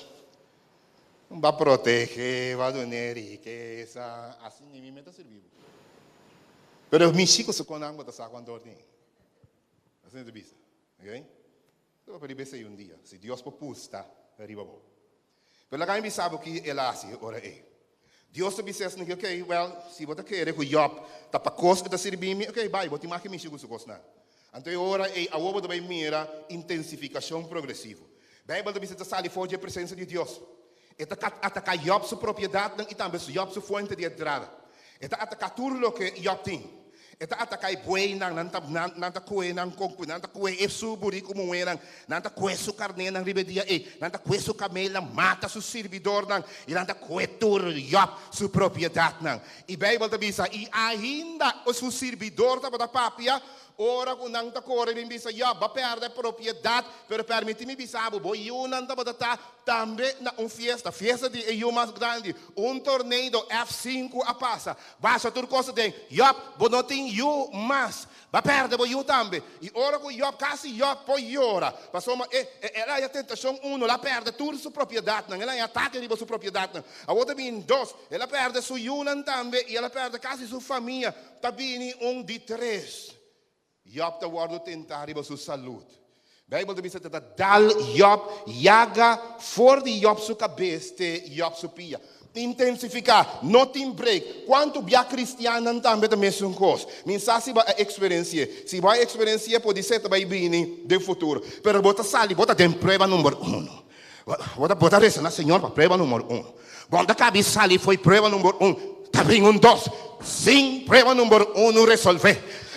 un ba protege, ba dun'é rikesa, asina mi mester sirbi bo. Pero mi si ku su konan bo ta sa kuantu or tin. Asina ta bisa, ok? Bo por riba esei un dia, si Dios por pusta riba bo. Pero laga mi bisa bo ki el a hasi e ora ei. Dios ta bisa esnan ki, ok, wèl, si bo ta kere ku Yòb ta pa kos e ta sirbi mi, ok, bai, bo tin mas ke mishi ku su kosnan. Anto e ora ei awor bo ta bai mira intensifikashon progresivo. Beibel ta bisa e ta sali for dje presensia di Dios. E ta ataká Yòb su propiedatnan i tambe Yòb su fuente di entrada. E ta ataká tur loke Yòb tin. E ta ataká e bueynan, nan ta nan ta kue nan kon nan ta kue e su buriku muhénan, nan ta kue su karnénan riba e dia ei, nan ta kue su kamelnan, mata su sirbidornan, i nan ta kue tur Yòb su propiedatnan. I Beibel ta bisa, I ainda su sirbidor tabata papia, ora ku nan ta kore bin bisa, Yòb, bo a pèrdè propiedat, pero pèrmití mi bisa bo, bo yunan tabata ta tambe na un fiesta, fiesta di e yu mas grandi, un tornado F sinku a pasa, Basha tur kos aden. Yòb, bo no tin yu mas. Bo a pèrdè bo yu tambe. I ora ku Yòb, kasi Yòb por yora, pasobra e, e, el a haña tentashon unu, el a pèrdè tur su propiedatnan, el a haña atake riba su propiedatnan. Awor ta bini dos, el a pèrdè su yunan tambe i el a pèrdè kasi su famia. Ta bini un di tres. Yòb ta wòrdu tentá riba su salud. Beibel ta bisa ta ta dal Yòb yaga for di Yòb su kabes te Yòb su pia. Intensifiká, no tin break. Kuantu bia kristiannan tambe ta mesun kos. Mi sa si bo a eksperensi'é. Si bo a eksperensi'é podisé ta bai bini den futuro. Pero bo ta sali, bo ta den prueba number uno. Bo ta bo ta resa na Señor pa prueba number uno. Bo ta kabi sali fo'i prueba number un, ta bin un dos, sin prueba number uno resolvé.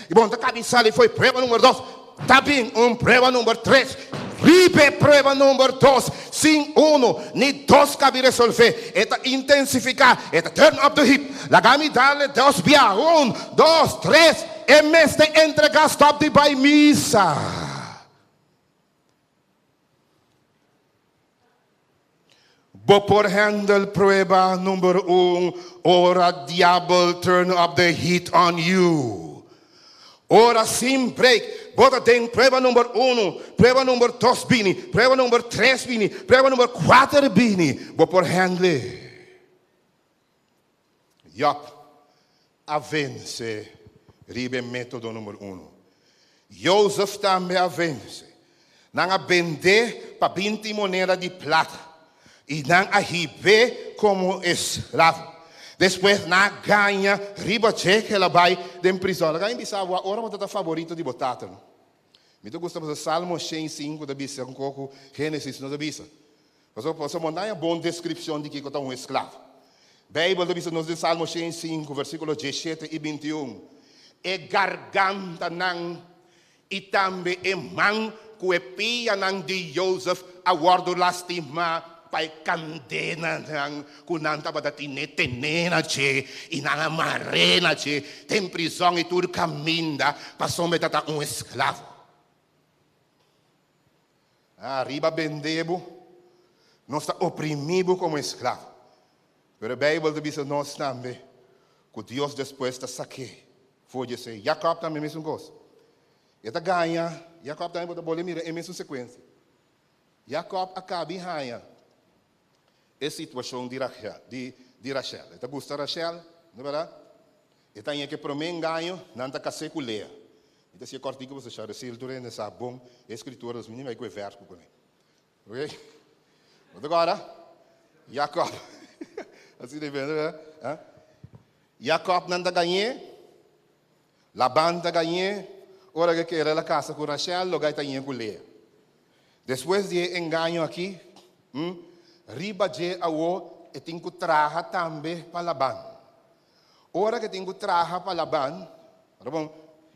I bo ta kabi sali fo'i prueba number dos, ta bin un prueba number tres. Riba e prueba number dos, sin uno ni dos kabi resolvé, e ta intensifiká, e ta turn up the heat. Laga mi dale dos bia, un, dos, tres, e mester entregá stòp di bai misa. Bo por handle prueba number un ora diabel turn up the heat on you. Ora sin break bo ta den prueba number uno, prueba number dos bini, prueba number tres bini, prueba number kuater bini, bo por handle. Job a vense riba e método number uno. Jozef tambe a vense. Nan a bend'é pa binti moneda di plata i nan a hib'é komo esklavo. Despues nan a gaña riba dje ku el a bai den prizòn. Laga mi bisa bo, ora bo ta ta faborito di bo tata, no? Mi ta gusta pasobra Salmo 105 ta bisa un kos ku Génesis no ta bisa. Pasobra pasobra bo no haña bon deskripshon di kiko ta un esklavo. Beibel ta bisa nos den Salmo 105, versíkulo 17 i 21, E gargantanan i tambe e man ku e pianan di Jozef a wòrdu lastimá pa e kandenanan ku nan tabata tine tené na dje i nan a mar'é na dje den prizòn i tur kaminda pasobra e tabata un esklavo. Ariba bende bo, nos ta oprimí bo komo esklavo. Pero e Beibel ta bisa nos tambe ku Dios despues ta sak'é for di esei. Jakòb tambe mesun kos. E ta gaña, Jakòb tambe bo ta bolbe mira e mesun sekuensia. Jakòb a kabi haña e situashon di Rachel, di di Rachel. E ta gusta Rachel, no bèrdat? E ta haña ku e promé engaño, nan ta kas'é ku Lea. Mi ta hasié kòrtiku pasobra Sharesil tur hende sa bon e skritura, dus mi ni bai ku e vèrs ku kuné. Ok? Bo ta kòrda? Jakòb. Asina e bende, eh? Jakòb nan ta gañ'é, Laban ta gañ'é, ora ku e kere el a kasa ku Rashel, lo gai ta ñe ku Lea. Despues di e engaño aki, hm, riba dje awo e tin ku traha tambe pa Laban. Ora ku e tin ku traha pa Laban, ora bon,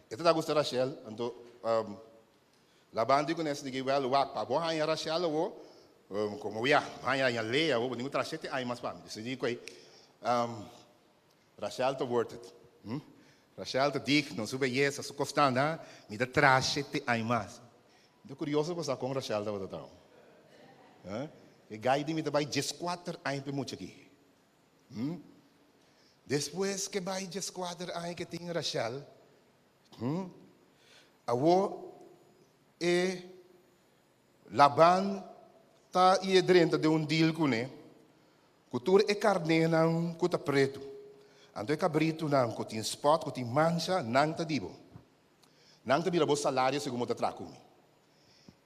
e ta ta gusta Rashel, anto Laban di ku nes di wèl, wak, pa bo haña Rashel awo, komo ya, haña haña Lea awo, bo tin ku traha shete aña mas pa mi. Disidí ku ei, Rashel ta worth it. Hm? Rashel ta digno, su beyesa, su kosnan, ha? Mi ta traha shete aña mas. Mi ta kurioso pa sa kon Rashel tabata ta. Ha? E gai di mi ta bai dieskuater aña pa e mucha aki. Hm? Despues ke bai dieskuater aña ke tin Rashel, hm? Awor e Laban ta i e drenta den un deal kuné, ku tur e karnénan ku ta pretu, anto e kabritunan ku tin spòt, ku tin mancha, nan ta di bo. Nan ta bira bo salario segun bo ta traha ku mi.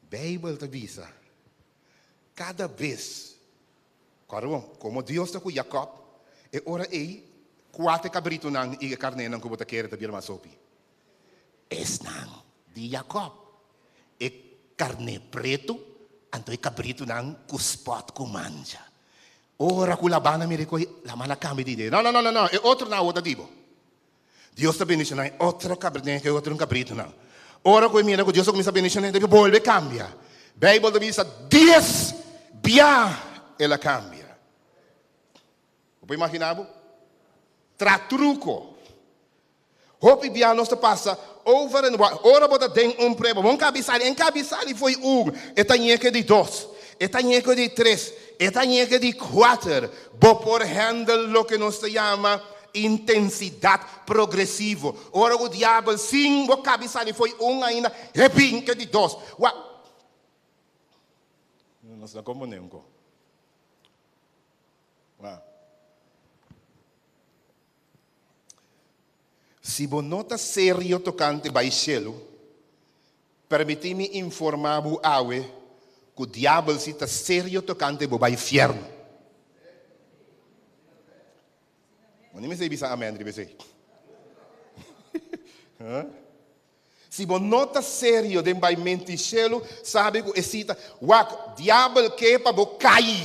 Beibel ta bisa, Kada bes, kòrda bon, komo Dios ta ku Jakòb, e ora ei kua ta e kabritunan i e karnénan ku bo ta kere ta bira mas hopi? Esnan di Jakòb, e karné pretu, anto e kabritunan ku spòt ku mancha. Ora ku Laban a mira e kos, Laban a kambia di idea. No, no, no, no, no, e otronan awor ta di bo. Dios ta bendishoná e otro kabritu, e otro kabritunan. Ora ku e mira ku Dios a kuminsá bendishoná, e debe bolbe kambia. Beibel ta bisa dies bia el a kambia. Bo por imaginá bo? Tra truko. Hopi bia nos ta pasa over en over. Ora bo ta den un prueba, bo no kabi sali. E kabi sali fo'i un, e ta ñeke di dos, e ta ñeke di tres, e ta ñeke di kuater. Bo por handle loke nos ta yama intensidat progresivo. Ora ku diabel sin bo kabi sali fo'i un ainda, e bin ke di dos. Wak. Nos ta komponé un ko. Wak. Si bo no ta serio tokante bai shelu, permití mi informá bo awe ku diabel si ta serio tokante bo bai fièrnu. Bo ni mester bisa amèn riba esei. Si bo no ta serio den bai menti shelu, sabi ku e sita, wak, diabel ke pa bo kai.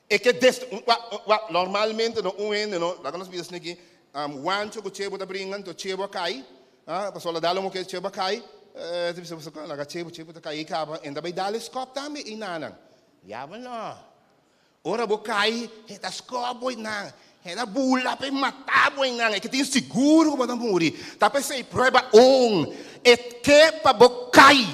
E ke dest, wak, wak, normalmente no un hende no, laga nos bisa esaki, wancho ku chebo ta bringa, anto chebo a kai, ah, pasobra la dal un moke chebo a kai, ta bisa boso, laga chebo, chebo ta kai kaba, en ta bai dal e skòp tambe einanan. Diabel no. Ora bo kai, e ta skòp bo einan, e ta bula pa e mata bo einan, e ke tin sigur ku bo ta muri. Ta p'esei prueba un, e ke pa bo kai,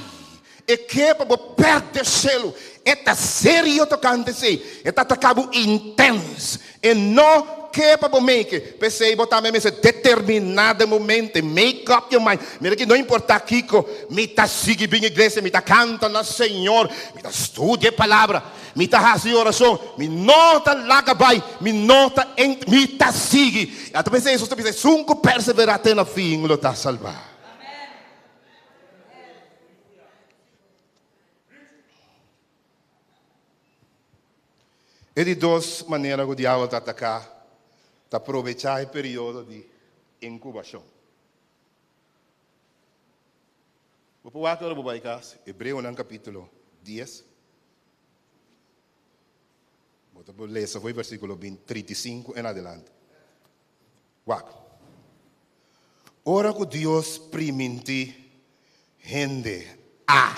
e ke pa bo pèrdè shelu. E ta serio tokante esei, e ta ataka bo intens, e no ke pa bo make. P'esei bo tambe mester determiná den bo mente, make up your mind, mira ki no importá kiko, mi ta sigui bin iglesia, mi ta kanta na Señor, mi ta studia e palabra. Mi ta hasi orashon, mi no ta laga bai, mi no ta ent, mi ta sigui. I ata p'esei Hesus ta bisa, Esun ku perseverá te na fin lo ta salbá. E di dos manera ku diabel ta ataká ta probechá e periodo di inkubashon. Bo por wak ora bo bai kas, Hebreonan kapítulo dies. Bo ta por lesa for e versíkulo 35 en adelante. Wak. Ora ku Dios primintí hende a,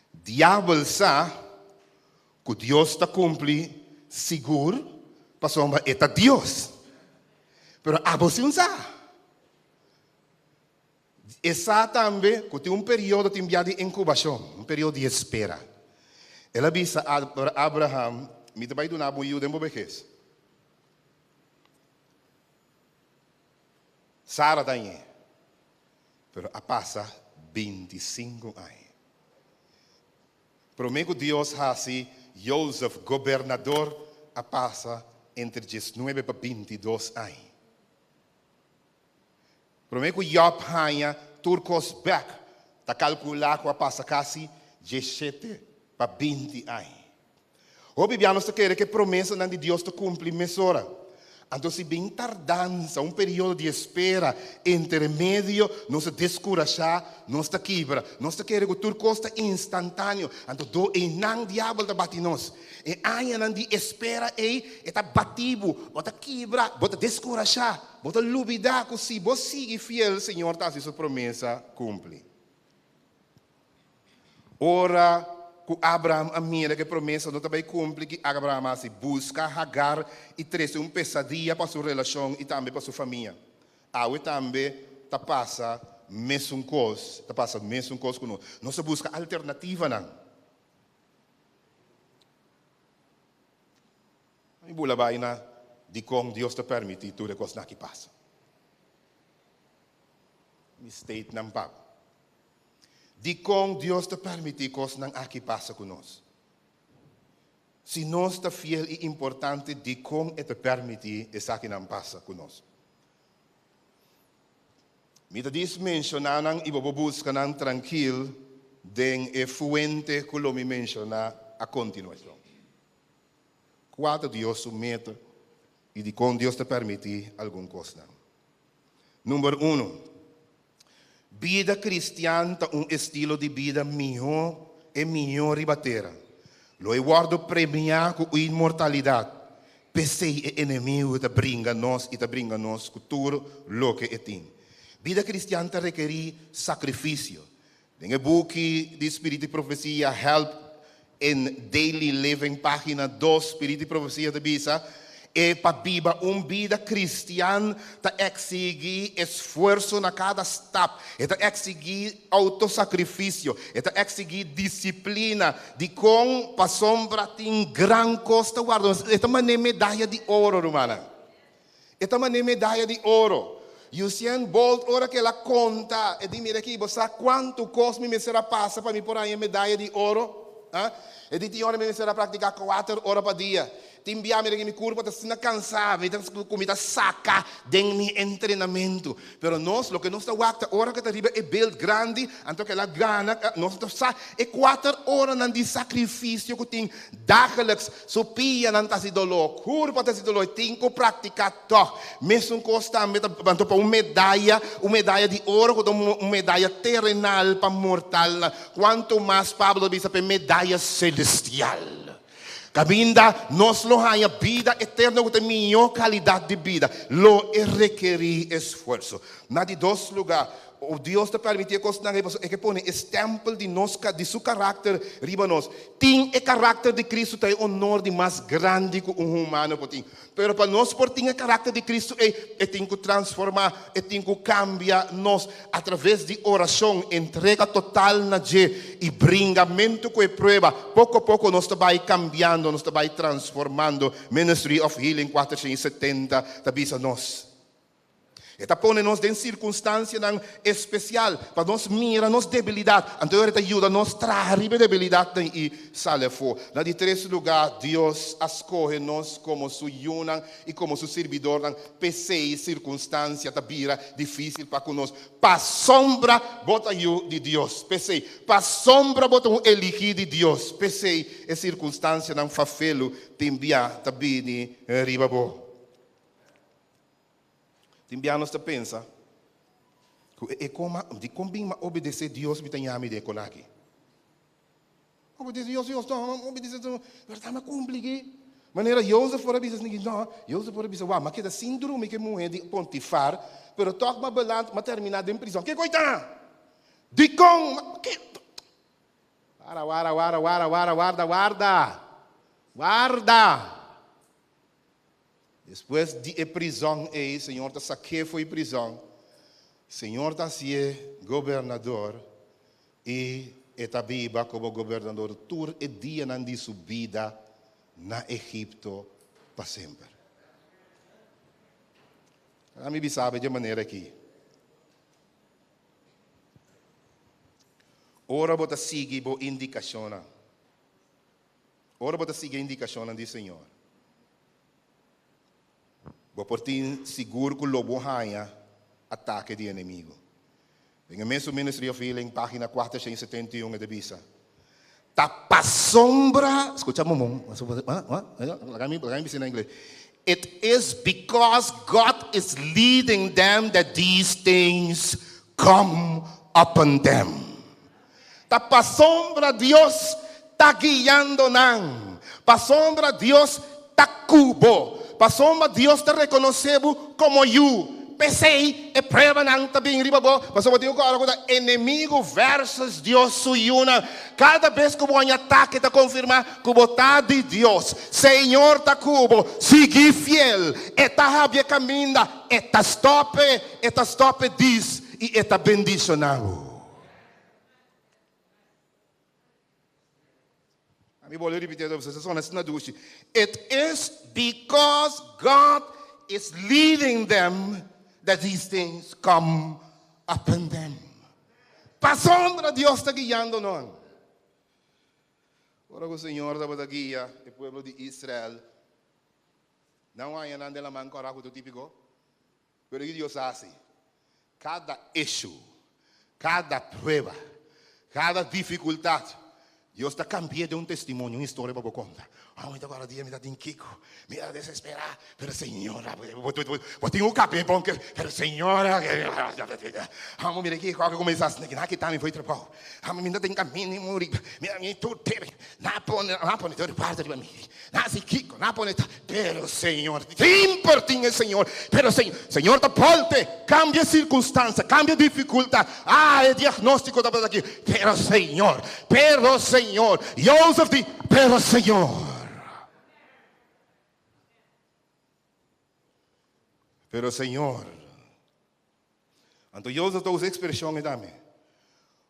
diabel sa ku Dios ta kumpli sigur pasobra e ta Dios. Pero abo si un sa. E sa tambe ku tin un periodo tin bia di inkubashon, un periodo di espera. El a bisa Abraham, Mi ta bai duna bo un yu den bo behes. Sara ta ñe, pero a pasa bintisinku aña. Promé ku Dios hasi Jozef gobernador a pasa entre diesnuebe pa bintidos aña. Promé ku Yòb haña tur kos bèk, ta kalkulá ku a pasa kasi dieshete pa 20 aña. Hopi bia nos ta kere ku e promesanan di Dios ta kumpli mesora. Anto si bin tardansa, un periodo di espera intermedio, nos ta deskurashá, nos ta kibra. Nos ta kere ku tur kos ta instantáneo. Anto do einan diabel ta bati nos. E añanan di espera ei, e ta bati bo, bo ta kibra, bo ta deskurashá, bo ta lubidá ku si bo sigui fiel, Señor ta hasi su promesa kumpli. Ora ku Abraham a mira ku e promesa no ta bai kumpli, ki Abraham a hasi? Buska Hagar i trese un pesadia pa su relashon i tambe pa su famia. Awe tambe ta pasa mesun kos, ta pasa mesun kos ku nos. Nos ta buska alternativanan. Mi bula bai na dikon Dios ta permití tur e kosnan aki pasa. Mi state nan pa bo. Dikon Dios ta permití kosnan aki pasa ku nos? Si nos ta fiel i importante, dikon e ta permití esakinan pasa ku nos? Mi ta dis menshoná nan i bo por buska nan trankil den e fuente ku lo mi menshoná a kontinuashon. Kua ta Dios su meta i dikon Dios ta permití algun kosnan? Number uno, bida kristian ta un estilo di bida mihó, e mihó riba tera. Lo e wòrdu premiá ku inmortalidat. P'esei e enemigu ta bringa nos i ta bringa nos ku tur loke e tin. Bida kristian ta rekerí sakrifisio. Den e buki di Spiritu i Profesia, Help in Daily Living, página dos, Spiritu i Profesia ta bisa, E pa biba un bida kristian ta eksigí esfuerso na kada stap. E ta eksigí outosakrifisio. E ta eksigí disiplina. Dikon? Pasobra tin gran kos ta warda nos. E ta manera medaya di oro, rumannan. E ta manera medaya di oro. Usain Bolt ora ku el a konta, e di, Mira aki, bo sa kuantu kos mi mester a pasa pa mi por haña medaya di oro? E di, Tin ora mi mester a praktiká kuater ora pa dia. Tin bia mi mi kurpa ta asina kansá, mi ta ku mi ta saka den mi entrenamentu. Pero nos, loke nos ta wak ta ora ku ta riba e beld grandi, anto ku el a gana, nos ta sa e kuater oranan di sakrifisio ku tin dageliks. Su pianan ta hasi doló, kurpa ta hasi doló, e tin ku praktiká tòg. Mesun kos tambe ta anto pa un medaya, un medaya di oro ku ta un medaya terenal pa mortalnan, kuantu mas Pablo ta bisa pa e medaya selestial. Kaminda nos lo haña bida eterno ku ta e mihó kalidat di bida, lo e rekerí esfuerso. Na di dos lugá, Dios ta permití e kosnan ei pasobra e ke pone e stèmpel di nos di su karakter riba nos. Tin e karakter di Kristu ta e onor di mas grandi ku un humano por tin. Pero pa nos por tin e karakter di Kristu ei, e tin ku transformá, e tin ku kambia nos atraves di orashon, entrega total na dje i bringamentu ku e prueba. Poko poko nos ta bai kambiando, nos ta bai transformando. Ministry of Healing 470 ta bisa nos. E ta pone nos den sirkunstansianan espesial pa nos mira nos debilidat. Anto e ta yuda nos traha riba e debilidatnan i sali afó. Na di tres lugá, Dios a skohe nos komo su yunan i komo su sirbidornan. P'esei sirkunstansia ta bira difísil pa ku nos. Pasobra bo ta yu di Dios. P'esei, pasobra bo ta un eligí di Dios. P'esei e sirkunstansianan fafelu tin bia ta bini riba bo. Tin bia nos ta pensa ku e koma dikon bin ma obedesé Dios mi ta yami den e konaki. Obedesé Dios, Dios no, obedesé Dios, pero ta kumpli ki. Manera Josef por a bisa esaki, no, Josef por a bisa, wak, m'a keda sin drumi ku e muhé di Pontifar, pero tòg m'a beland, m'a terminá den prizòn. Ke koi ta? Dikon? Ke? Wara, wara, wara, wara, wara, warda, warda! Warda! Despues di e prizòn ei, Señor ta sak'é fo'i prizòn. Señor ta hasié gobernador i e ta biba komo gobernador tur e dianan di su bida na Egipto pa semper. Ami bisa bo dje manera akí, Ora bo ta sigui bo indikashonnan, Ora bo ta sigui e indikashonnan di Señor, bo por tin sigur ku lo bo haña atake di enemigu. Den e mesun Ministry of Healing, página 471, e ta bisa, Ta pasobra, skucha momon, laga mi bisa na ingles, It is because God is leading them that these things come upon them. Ta pasobra Dios ta guiando nan, pasobra Dios ta ku bo, pasobra Dios ta rekonosé bo komo yu. P'esei e pruebanan ta bin riba bo, pasobra bo tin ku kòrda ku ta enemigu vèrsus Dios su yunan. Kada bes ku bo haña atake ta konfirmá ku bo ta di Dios. Señor ta ku bo, sigui fiel. E ta habri e kaminda, e ta stòp e, e ta stòp e dis i e ta bendishoná bo. Mi bolbe ripiti atrobe, pasobra e sona asina dushi. It is because God is leading them that these things come upon them. Pasobra Dios ta guiando nan. Ora ku Señor tabata guia e pueblo di Israel, nan haña nan den laman kòrá ku tur típiko. Pero ki Dios a hasi? Kada issue, kada prueba, kada difikultat, Dios ta kambi'é den un testimonio, un historia pa bo konta. Oh, mi ta kòrda dia mi ta tin kiko, mi ta desesperá, pero Señor a bo tin un kab'é bon ke, pero Señor a Amo mira kiko a kuminsá asina, nan a kita mi for di trabou, amo mi no tin kaminda di muri, mira mi tur tebe, nan a pone, nan a pone tur parti riba mi. Na si kiko, na pone ta, pero Señor, semper tin e Señor, pero Señor, Señor ta volte, cambia circunstancia, cambia dificultad, ah, e diagnóstico tabata aki, pero Señor, pero Señor, Joseph di, pero Señor. Pero Señor. Anto Joseph ta usa e expresion ei tambe,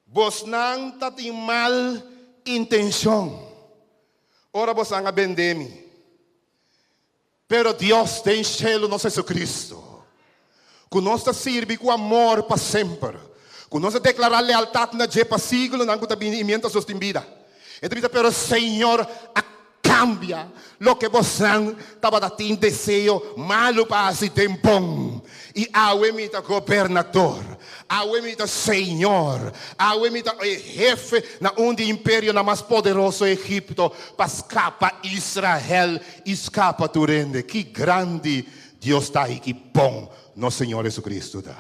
Bosnan ta tin mal intencion ora bosan a bende mi, pero Dios den shelu nos Jesucristo, cu nos ta sirbi cu amor pa semper, cu nos ta declara lealtad na dje pa siglonan cu ta bini y mientras nos tin bida. E ta bisa, Pero Señor a Cambia loke bosan tabata tin deseo malu pa haci den bon. Y awe mi ta gobernador, awe mi ta señor, awe mi ta e hefe na un di imperionan mas poderoso Egipto pa scapa Israel y scapa tur hende. Ki grandi Dios ta y ki bon nos Señor Jesucristo ta.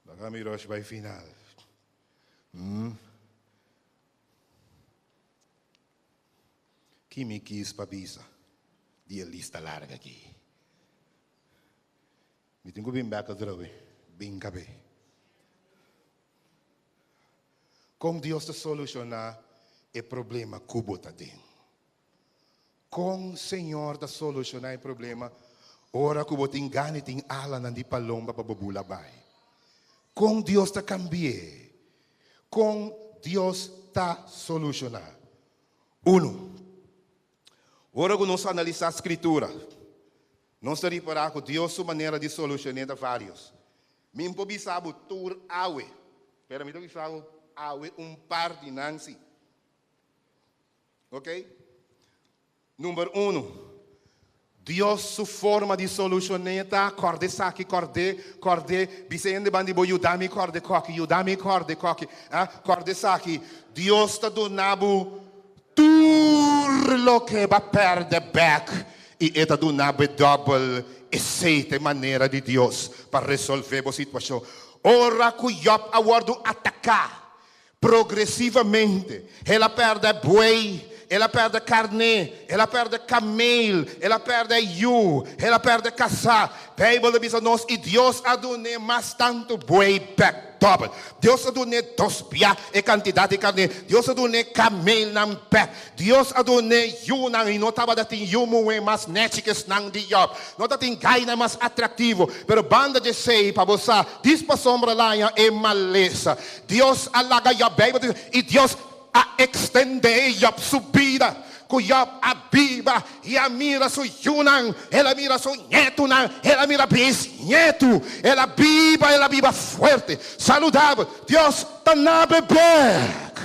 Laga mi rush bai final. Hmm. Ki mi kis pa bisa di e lista larga aki? Mi tin ku bin bek atrobe, bin kabe. Kon Dios ta solushoná e problema ku bo ta den? Kon Señor ta solushoná e problema ora ku bo tin gana i tin alanan di palomba pa bo bula bai? Kon Dios ta kambi'é? Kon Dios ta solushoná? Unu, ora ku nos analisá Skritura, nos ta ripará ku Dios su manera di solushoné ta vários. Mi por bisa bo tur awe, pero mi ta bisa bo awe un par di nan si. Ok. Number uno, Dios su forma di solucion'é ta kòrda esaki, kòrd'é, kòrd'é, bisa hende banda di bo, yuda mi kòrda e kòki, yuda mi kòrda e kòki, ah, kòrda esaki. Dios ta duna bo tur loke bo a pèrdè bèk i e ta duna bo e dòbel. Esei ta e manera di Dios pa resolvé bo situashon. Ora ku Jòb a wòrdu ataká, Progresivamente, el a pèrdè buey, el a pèrdè karné, el a pèrdè kameel, el a pèrdè yu, el a pèrdè kasá. Beibel ta bisa nos, I Dios a dun'é mas tantu buey bèk dòbel. Dios a dun'é dos bia e kantidat di karné. Dios a dun'é kameelnan bèk. Dios a dun'é yunan, i no tabata tin yu muhé mas nèchi ku esnan di Jòb. No tatin gainan mas atraktivo. Pero banda di esei, pa bo sa, dis pasobra laña e malesa. Dios a laga Jòb, Beibel ta bisa, i Dios a ekstendé Jòb su bida, ku Jòb a biba i a mira su yunan, el a mira su ñetunan, el a mira bisñetu, el a biba, el a biba fuerte, saludabel. Dios ta na bebèk.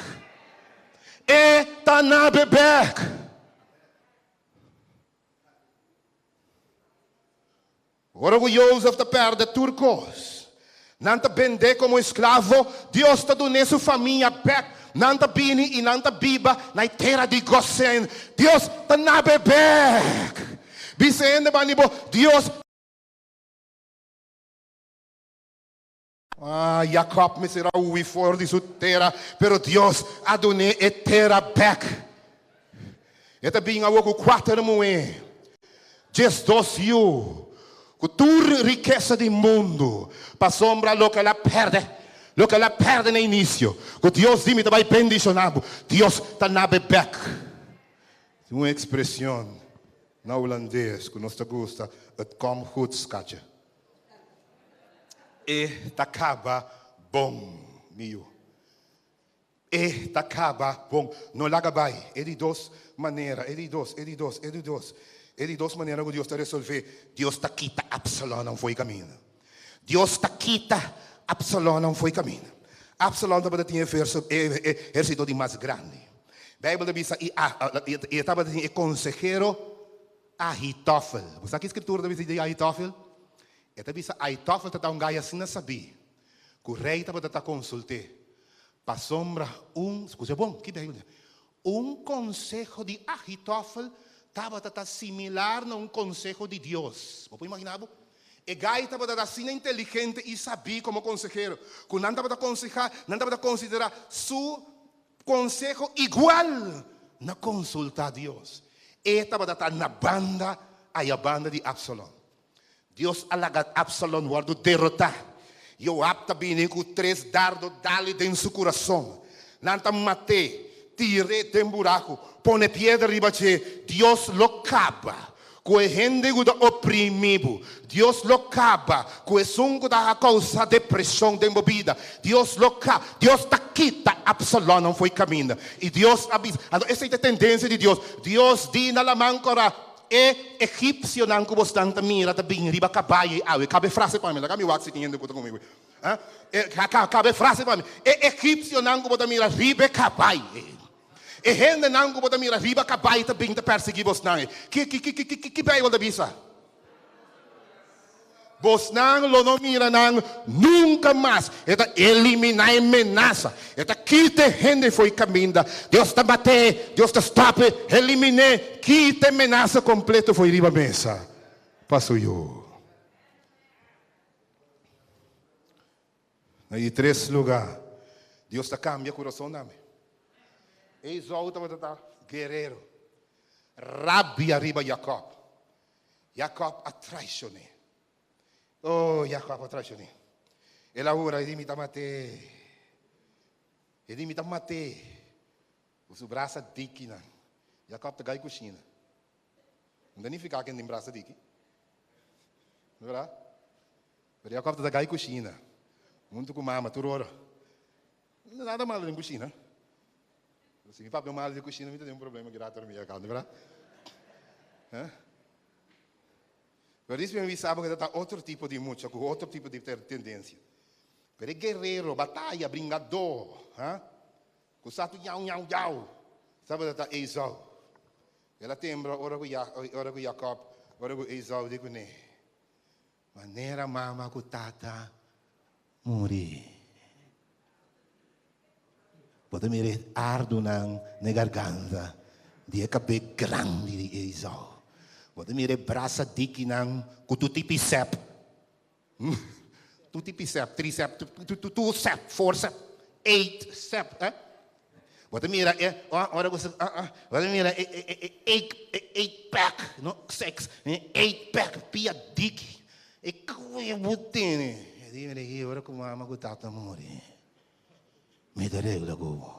E ta na bebèk. Ora ku Jozef ta pèrdè tur kos, nan ta bend'é komo esklavo, Dios ta dun'é su famia bèk, nan ta bini i nan ta biba na e tera di Gosen. Dios ta nab'é bèk. Bisa e hende banda di bo, Dios. Ah, Jakòb mester a hui for di su tera, pero Dios a dun'é e tera bèk. E ta bin awor ku kuater muhé, 12 yu, ku tur rikesa di mundu, pasobra loke el a pèrdè, loke el a pèrdè na inisio, ku Dios di mi ta bai bendishoná bo, Dios ta nab'é bèk. Tin un ekspreshon na hulandes ku nos ta gusta, Het komt goed, schatje. E ta kaba bon, mi yu. E ta kaba bon. No laga bai. E di dos manera, e di dos, e di dos, e di dos, e di dos manera ku Dios ta resolvé, Dios ta kita Absalonnan fo'i kaminda. Dios ta kita Absalonnan fo'i kaminda. Absalon tabata tin e verso, e ehérsito di mas grandi. Beibel ta bisa i e tabata tin e konsehero Ahitofel. Bo sa ki skritura ta bisa di Ahitofel? E ta bisa Ahitofel ta ta un gai asina sabí ku rei tabata ta konsult'é pasobra un, skucha bon, ki Beibel ta bisa, un konseho di Ahitofel tabata ta similar na un konseho di Dios. Bo por imaginá bo? E gai tabata ta asina inteligente i sabí komo konsehero ku nan tabata konsehá, nan tabata konsiderá su Konseho igual na konsultá Dios. E tabata ta na banda aya banda di Absalon. Dios a laga Absalon wòrdu derotá. Joab ta bini ku tres dardo dal den su kurason. Nan ta mat'é, tir'é den buraku, pone piedra riba dje. Dios lo kaba Ku e hende ku ta oprimí bo. Dios lo kaba ku esun ku ta kousa depreshon den bo bida. Dios lo ka, Dios ta kita Absalonnan fo'i kaminda. I Dios a bisa, anto esei ta e tendensia di Dios. Dios di na laman kòrá, E egipsionan ku bosnan ta mira ta bin riba kabai ei awe. Kaba e frase pa mi, laga mi wak si tin hende ku ta komigu. Kaba e frase pa mi. E egipsionan ku bo ta mira riba e kabai ei. E hendenan ku bo ta mira riba kabai ta bin ta persiguí bosnan ei. Ki, ki, ki, ki, ki, ki Beibel ta bisa? Bosnan lo no mira nan nunka mas. E ta eliminá e menasa. E ta kita e hende fo'i kaminda. Dios ta mat'é, Dios ta stòp e, elimin'é, kita e menasa kompleto fo'i riba mesa pa su yu. Na di tres lugá, Dios ta kambia kurason tambe. Esau tabata ta guerero. Rabia riba Jakòb. Jakòb a traishon'é. Oh, Jakòb a traishon'é. El a hura, e di mi ta mat'é. E di mi ta mat'é. Ku su brasa dikinan. Jakòb ta gai kushina. No ta nifiká ku e tin brasa diki. No bèrdat? Pero Jacob ta gai kushina huntu ku mama tur ora. No nada malo den kushina. Pero si mi papia malo den kushina mi ta den un problema grato mi aká, no bèrdat? Eh? Pero dispe mi bisa bo ku ta otro tipo di mucha ku otro tipo di tendensia. Pero e guerrero, bataya, bringadó, ha? Ku sa tu ñau ñau ñau, tabata ta Esau. El a tembla ora ku ora ku Jacob, ora ku Esau di kuné, Manera mama ku tata muri. Bo ta mira e ardunan na e garganta di e kabé grandi di Esau. Bo ta mira e brasa dikinan ku tuti pisèp. Tuti pisèp, trisèp, tu sèp, four sèp, eight sèp, eh? Bo ta mira e, ora ku bo ta mira e e eight, e eight pack, no six, e eight pack pia diki. E kuya bo tene. E di mira aki ora ku mama ku tata muri, mi ta regla ku bo.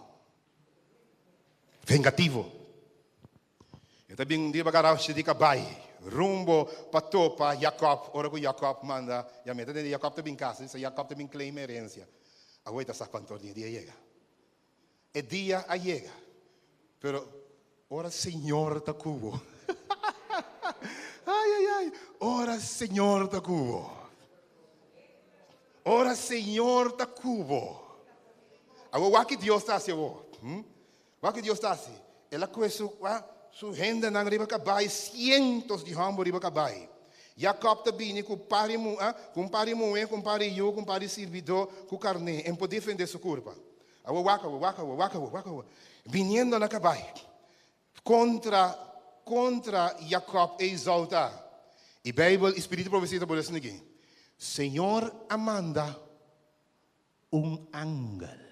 Vengativo. E ta bin riba garashi di kabai, rumbo pa topa Jakòb. Ora ku Jakòb manda yam'é, ta tende Jakòb ta bin kas. Dice Jakòb ta bin claim herensia. Awor e ta sa kuantu dia dia yega. E dia a yega, pero ora Señor ta ku bo. Ai, ai, ai, ora Señor ta ku bo. Ora Señor ta ku bo. Awor wak ki Dios ta hasi awor. Hm? Wak ki Dios ta hasi. El a kohe su, su hendenan riba kabai, sientos di hòmber riba kabai. Jakòb ta bini ku par di mu, ku un par di muhé, ku un par di yu, ku un par di sirbidó, ku karné. E no por defendé su kurpa. Awor wak awor, wak awor, wak awor, wak awor. Biniendo na kabai kontra, kontra Jakòb Esau ta. I Beibel i spiritu di profesia ta por esaki aki, Señor a manda un angel.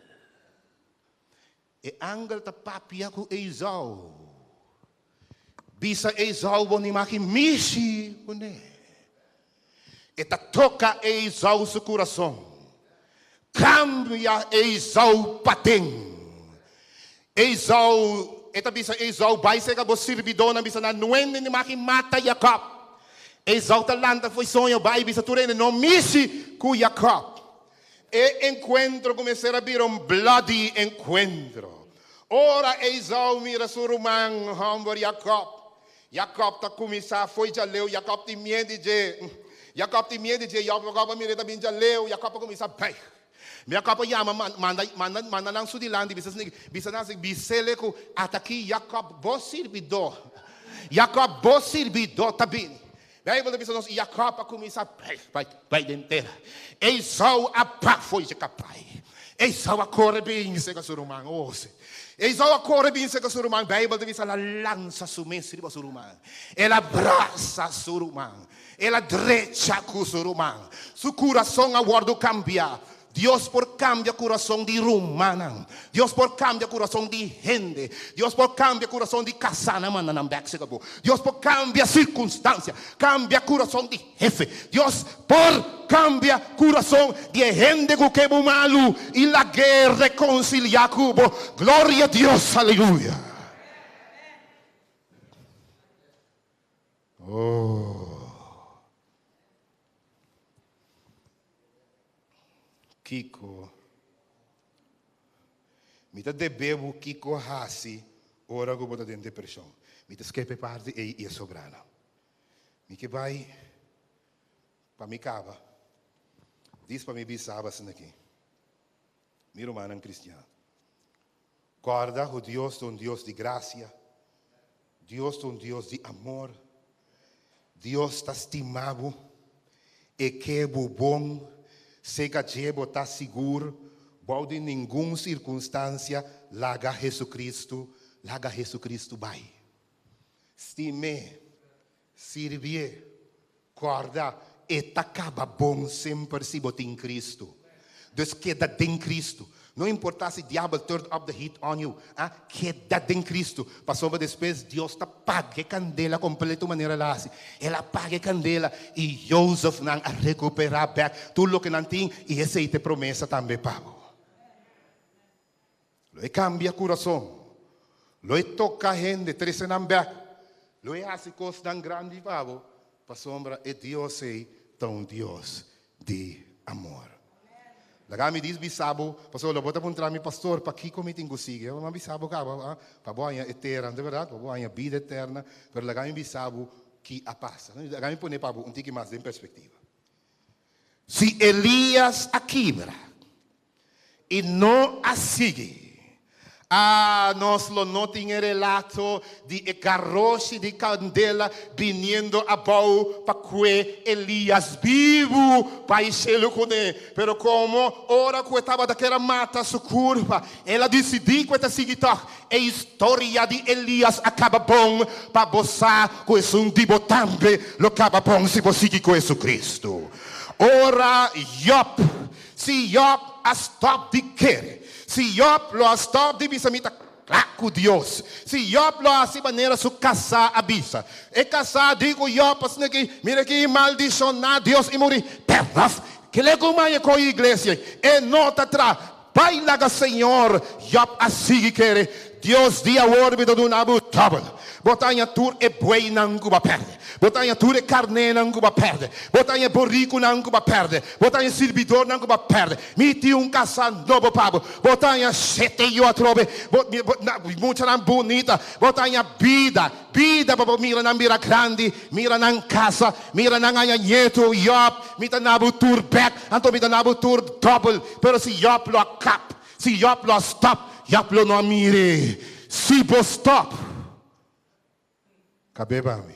E angel ta papia ku Esau. Bisa Esau bo ni maki mishi kuné. E ta toka Esau su kurason. Kambia Esau paden. Esau, e ta bisa Esau, bai serka bo sirbidónan, bisa nan, Nuende ni maki mata Jakòb. Esau ta lanta fo'i soño, bai bisa tur hende, No mishi ku Jakòb. E enkuentro ku mester a bira un bloody enkuentro. Ora Esau mira su ruman hòmber Jakòb, Jakòb ta kuminsá fo'i djaleu, Jakòb tin miedu di dje. Jakòb tin miedu di dje, Jakòb a mira e ta bin djaleu, Jakòb a kuminsá bèig. Jakòb a yama, manda, manda, manda nan su dilanti, bisa esaki, bisa nan esaki, bis'é ku ata'ki Jakòb bo sirbidó, Jakòb bo sirbidó ta bini. Bijbel ta bisa nos, Jakòb a kuminsá bai, bai, bai den tera. Esau a bak fo'i dje kabai. Esau a kore bin serka su ruman. Oh, sí. Esau a kore bin serka su ruman. Bijbel ta bisa, el a lansa su mes riba su ruman. El a brasa su ruman. El a drecha ku su ruman. Su kurason a wòrdu kambiá. Dios por cambia curason di rumannan. Dios por cambia curason di hende. Dios por cambia curason di casanan manda nan bek serka bo. Dios por cambia circunstancia, cambia curason di hefe. Dios por cambia curason di e hende cu ke bo malu y lag'é reconcilia cu bo. Gloria a Dios, aleluya. Oh. Kiko mi ta debe bo kiko hasi ora ku bo ta den depreshon? Mi ta skep e parti ei i e sobrana. Mi ke bai pa mi kaba. Dis pa mi bisa bo asina aki, mi rumannan kristian, kòrda ku Dios ta un Dios di grasia, Dios ta un Dios di amor. Dios ta stima bo. E ke bo bon. Sega dje bo ta sigur. Bou di ningun sirkunstansia laga Jesucristo, laga Jesucristo bai. Stim'é. Sirbié. Kòrda, e ta kaba bon semper si bo tin Cristo. Dus keda den Cristo. No importá si diabel turn up the heat on you, ah, keda den Cristo. Pasobra despues Dios ta paga e kandela kompleto manera el a hasi. El a paga e kandela i Jozefnan a rekuperá bèk tur loke nan tin i esei ta e promesa tambe pa bo. Lo e kambia kurason. Lo e toka hende, trese nan bèk. Lo e hasi kosnan grandi pa bo, pasobra e Dios ei ta un Dios di amor. Laga mi dis bisa bo, pasobra lo bo ta puntra mi, Pastor, pakiko mi tin ku sigui? Mi a bisa bo kaba, pa bo haña e tera, no ta bèrdat? Pa bo haña bida eterna. Pero laga mi bisa bo ki a pasa. Laga mi pone pa bo un tiki mas den perspektiva. Si Elias a kibra i no a sigui, ah, nos lo no tin e relato di e garoshi di kandela biniendo abou pa kue Elias bibu pa e shelu kuné. Pero komo ora ku e tabata kier a mata su kurpa, el a disidí ku e ta sigui tòg. E historia di Elias a kaba bon pa bo sa ku esun di bo tambe lo kaba bon si bo sigui ku Jesucristo. Ora Job, si Job a stòp di kere, si Job lo a stòp di bisa mi ta kla ku Dios, si Job lo a hasi manera su kasá a bisa, e kasá di ku Job asina ki, mira ki maldishoná Dios i muri, pèrraf, kile ku maña ko'i iglesia, e no ta tra. Bai laga Señor, Job a sigui kere, Dios di awor mi ta duna bo dòbel. Bo ta haña tur e bueynan ku bo a pèrdè. Bo ta haña tur e karnénan ku bo a pèrdè. Bo ta haña e borikunan ku bo a pèrdè. Bo ta haña e sirbidornan ku bo a pèrdè. Mi tin un kasá nobo pa bo. Bo ta haña shete yu atrobe. Bo, bo, muchanan bunita. Bo ta haña bida, bida pa bo mira nan bira grandi, mira nan kasa, mira nan haña ñetu. Job, mi ta na bo tur bèk. Anto mi ta na bo tur dòbel. Pero si Job lo a kap, si Job lo a stòp, Job lo no a mir'é. Si bo stòp, kab'é pa mi.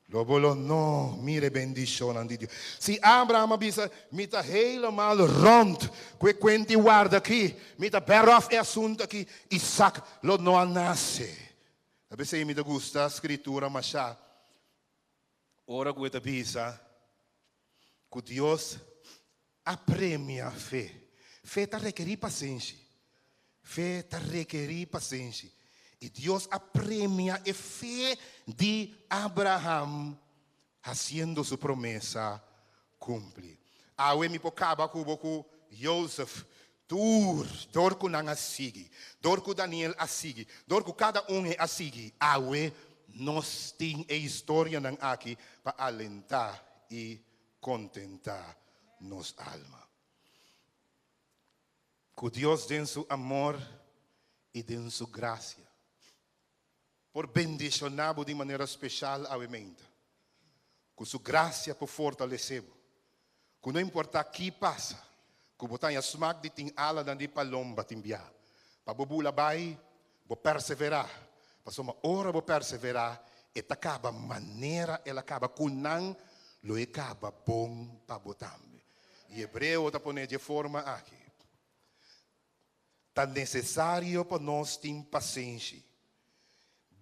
Lo bo lo no mira e bendishonnan di Dios. Si Abraham a bisa, Mi ta helemaal rond ku e kuenta i warda aki, mi ta bèr òf e asuntu aki, Isak lo no a nase. Ta p'esei mi ta gusta Skritura mashá ora ku e ta bisa ku Dios a premia fe. Fe ta rekerí pasenshi. Fe ta rekerí pasenshi. I Dios a premia e fe di Abraham hasiendo su promesa kumpli. Awe mi por kaba ku bo ku Josef tur dor ku nan a sigui, dor ku Daniel a sigui, dor ku kada un e a sigui. Awe nos tin e historianan aki pa alentá i kontentá nos alma. Ku Dios den su amor i den su grasia por bendishoná bo di manera speshal awe meinta. Ku su grasia por fortalesé bo. Ku no importá ki pasa, ku bo ta haña smak di tin alanan di palomba tin bia pa bo bula bai, bo perseverá. Pasobra ora bo perseverá, e ta kaba manera el a kaba ku nan, lo e kaba bon pa bo tambe. I Hebreo ta pone dje forma aki, Ta nesesario pa nos tin pasenshi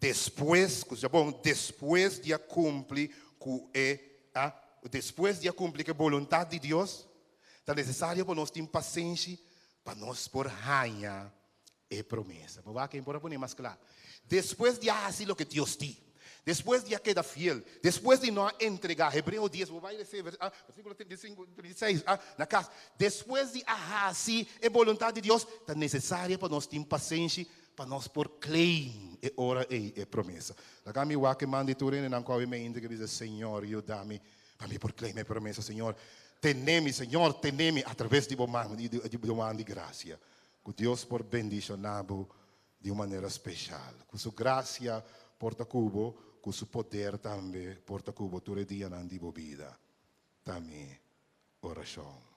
despues, kusha bon, despues di a kumpli ku e, a, despues di a kumpli ku e boluntat di Dios, ta nesesario pa nos tin pasenshi pa nos por haña e promesa. Bo wak ken por a pone mas kla. Despues di a hasi loke Dios di, despues di a keda fiel, despues di no a entregá, Hebreo dies, bo bai lesa e versíkulo 35, 36, a, na kas. Despues di a hasi e boluntat di Dios, ta nesesario pa nos tin pasenshi pa nos por claim e ora ei e promesa. Laga mi wak e man di tur hendenan ku awe mi ainda ke bisa, Señor, yuda mi pa mi por claim e promesa. Señor, tene mi, Señor, tene mi atraves di bo man, di bo man di grasia. Ku Dios por bendishoná bo di un manera speshal. Ku su grasia por ta ku bo, ku su poder tambe por ta ku bo tur e dianan di bo bida. Ta mi orashon.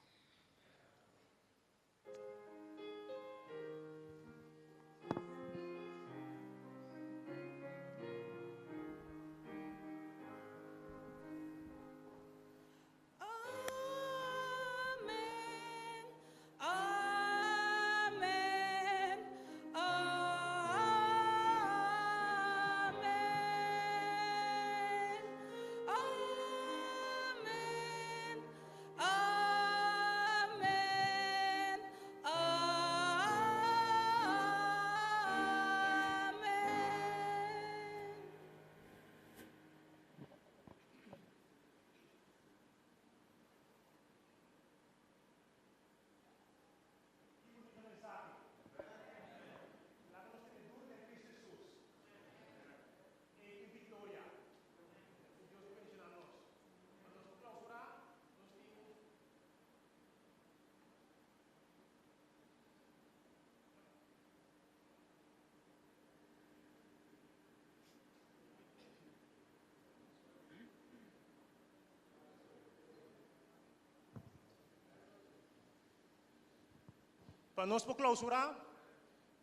Pa nos por clausura,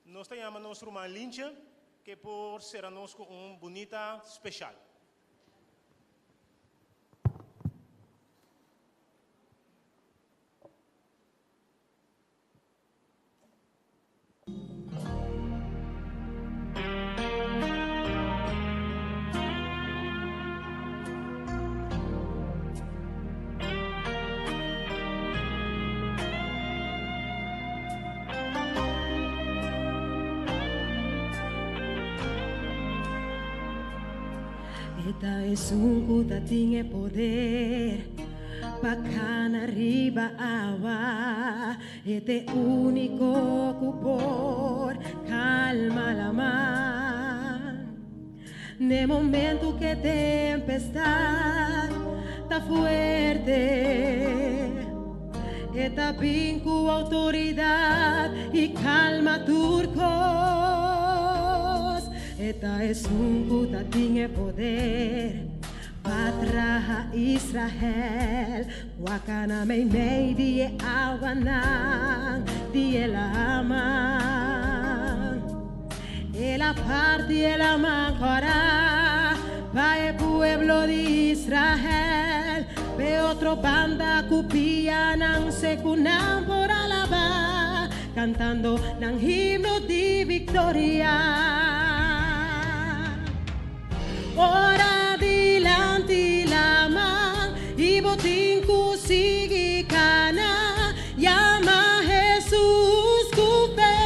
nos ta yama nos ruman Lintje ke por cera nos cu un bunita special. E ta esun ku ta tin e poder pa kana riba awa. E t'e úniko ku por kalma laman. N'e momentu ku e tempestat ta fuerte, e ta bin ku outoridat i kalma tur kos. E ta esun ku ta tin e poder pa traha Israel. Wakana meimei di e awanan di e laman. El a parti e laman kòrá. Pa e pueblo di Israel. P'e otro banda ku pianan seku nan por alabá, kantando nan himno di viktoria. Ora dilanti laman i bo tin ku sigui kana, yama Hesus ku fe,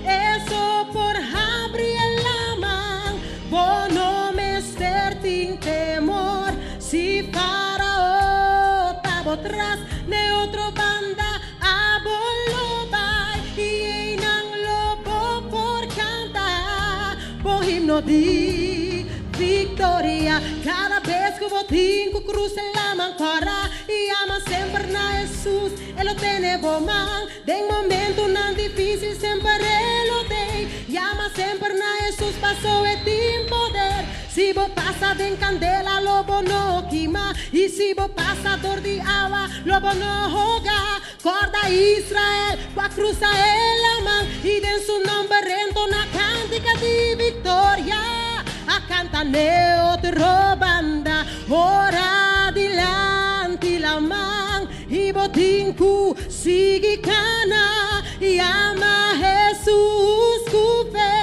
e so por habri e laman. Bo no mester tin temor si Farao ta bo tras, n'e otro banda abo lo bai i einan lo bo por canta bo himno di victoria. Cada bes cu bo tin cu cruza e laman cora i ama semper na Hesus, e lo tene bo man. Den momentunan difísil semper e lo tei. Yama semper na Hesus paso e tin poder. Si bo pasa den kandela lo bo no kima, i si bo pasa dor di awa lo bo no hoga. Kòrda Israel ku a krusa e laman, i den su nòmber entona kántika di viktoria. A kanta n'e otro banda, ora dilanti laman. I bo tin ku sigui kana yama Hesus ku fe,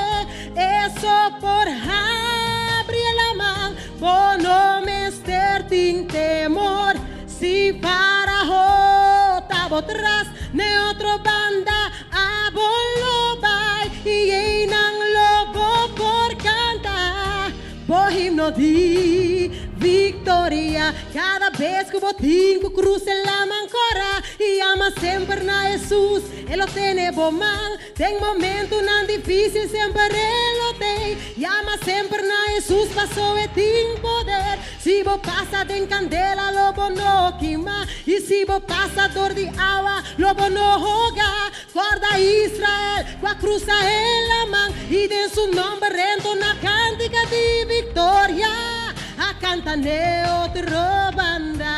e so por habri e laman. Bo no mester tin temor si Faraó ta bo tras, n'e otro banda abo lo bai i einan lo bo por kanta. Bo himno di victoria. Cada bes cu bo tin cu cruza e laman cora y ama semper na Hesus, E lo tene bo man. Den momentonan dificil semper E lo tey. Yama semper na Hesus paso E tin poder. Si bo pasa den candela lo bo no kima y si bo pasa dor di awa lo bo no hoga. Corda Israel cu a cruza e laman y den su nomber entona cantica di victoria, a canta n'e otro banda.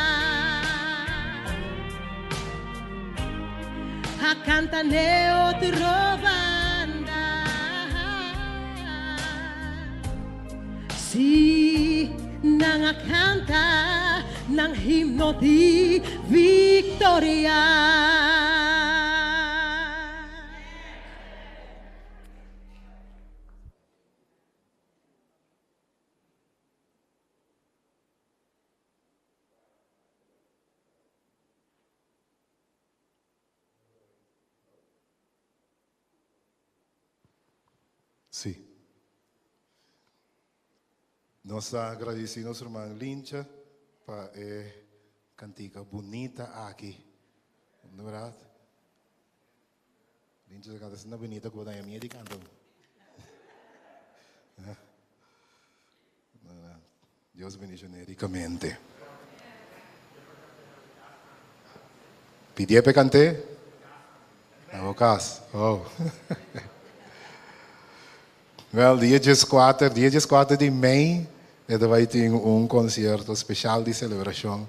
A canta n'e otro banda. Sí, nan a canta nan himno di victoria. Sí. Nos ta agradeci nos ruman Lincha pa e cantica bunita aki. No verdad? Lincha ta canta asina bunita cu bo ta haña miedo di canta. Dios bendicione ricamente. Pidié p'e canté? Na bo cas. Oh. Wel, dia dieskuater, dia dieskuater di mei, e ta bai tin un concierto special di celebracion.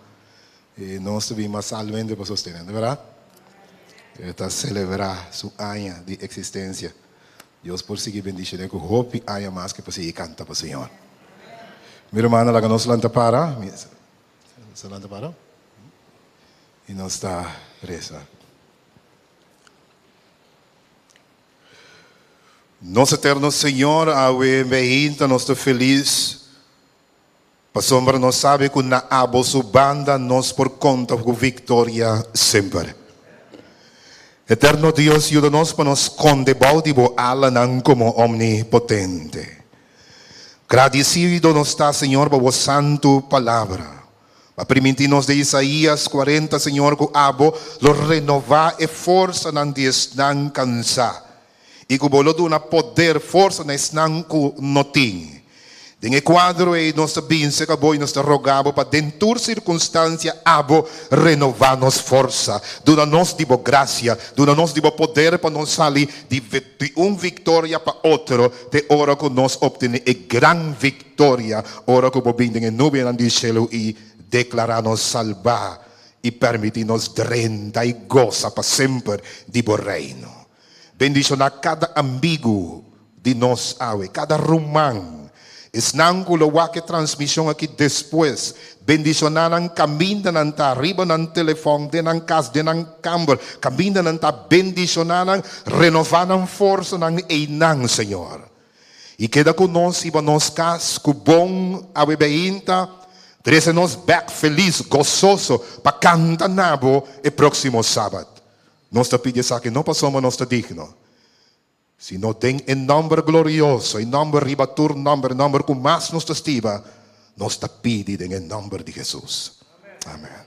I nos ta bin masalmente pa sostené, no verdad? E ta celebra su aña di existencia. Dios por sigui bendicion'é cu hopi aña mas cu e por sigui canta pa Señor. Mi rumannan laga nos lanta para. Mi sa lanta para? Y nos ta reza. Nos eterno Señor, awe meinta nos ta feliz pasobra nos sabe cu na abo su banda nos por conta cu victoria semper. Eterno Dios, yuda nos pa nos sconde bou di bo alanan como omnipotente. Gradicido nos ta, Señor, pa bo santu palabra. Bo a priminti nos den Isaías cuarenta, Señor, cu abo lo renova e forsanan di esnan cansa i ku bo lo duna poder, forsa na esnan ku no tin. Den e kuadro ei nos ta binse ku abo i nos ta roga bo pa den tur sirkunstansia abo renová nos forsa, duna nos di bo grasia, duna nos di bo poder pa nos sali di di un viktoria pa otro te ora ku nos optené e gran viktoria ora ku bo bin den e nubianan di shelu i deklará nos salbá i permití nos drenta i gosa pa semper di bo Reino. Bendishoná kada amigu di nos awe, kada ruman. Esnan ku lo wak e transmishon aki despues, bendishoná nan kaminda nan ta, riba nan telefòn, den nan kas, den nan kamber, kaminda nan ta, bendishoná nan, renová nan forsanan einan, Señor. I keda ku nos riba nos kas ku bon awe beinta, trese nos bèk felis, gososo, pa kanta na Bo e próksimo sabat. Nos ta pidi esaki no pasobra nos ta digno, sino den e nòmber glorioso, e nòmber riba tur nòmber, e nòmber ku mas nos ta stima, nos ta pidi den e nòmber di Hesus. Amèn.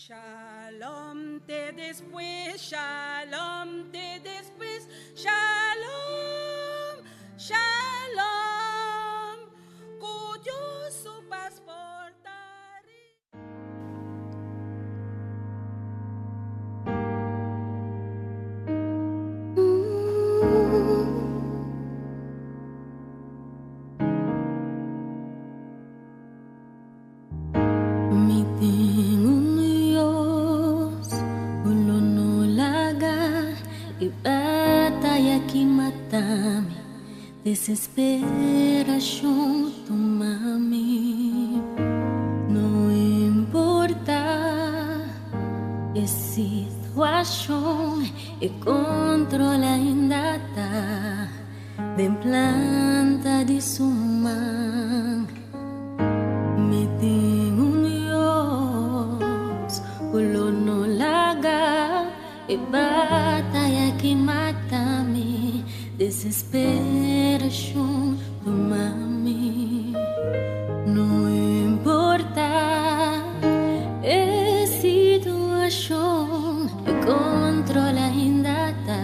Shalom te despues, shalom te despues, shalom, shalom, ku Dios su pas por ta riba. Mi tin un Dios ku lo no laga e bataya ki mata mi, desesperashon tuma mi. No importa e situashon, e control ainda ta den planta di su man. Mi tin un Dios ku lo no laga e bataya ki mata mi, desesperashon tuma mi. No importa e situashon, e control ainda ta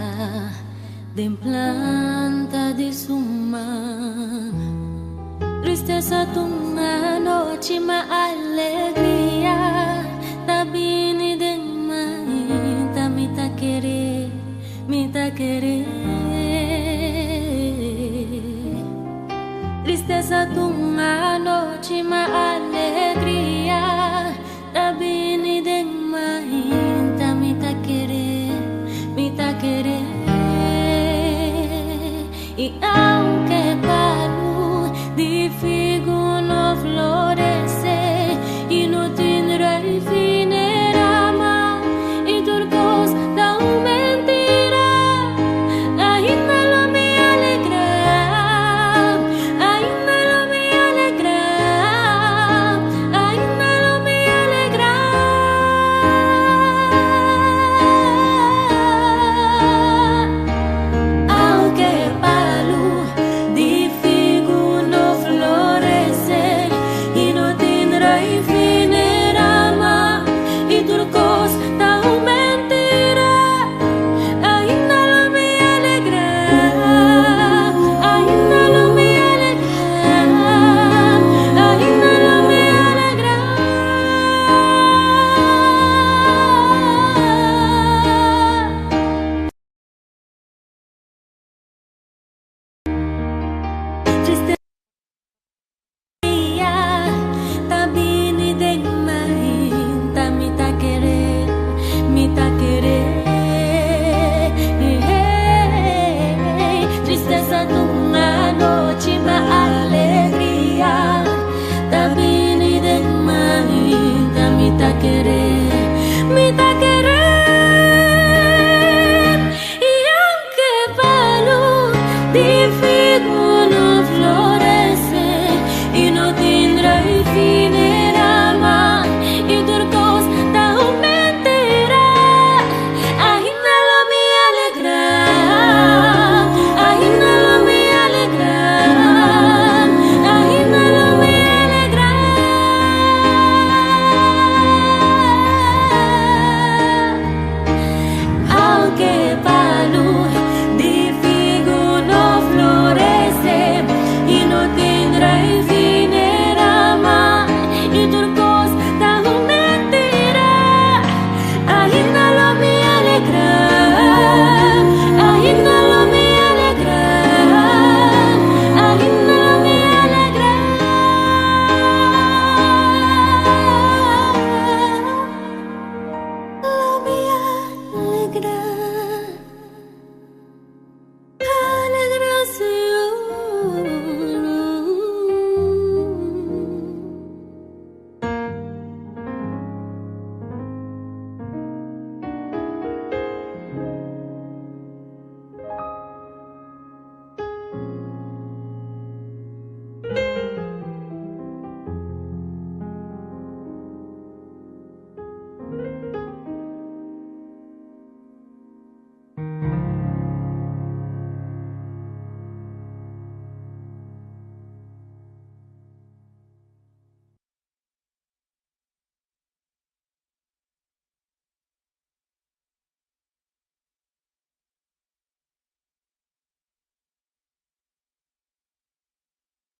den planta di su man. Tristesa ta un anochi, ma alegria.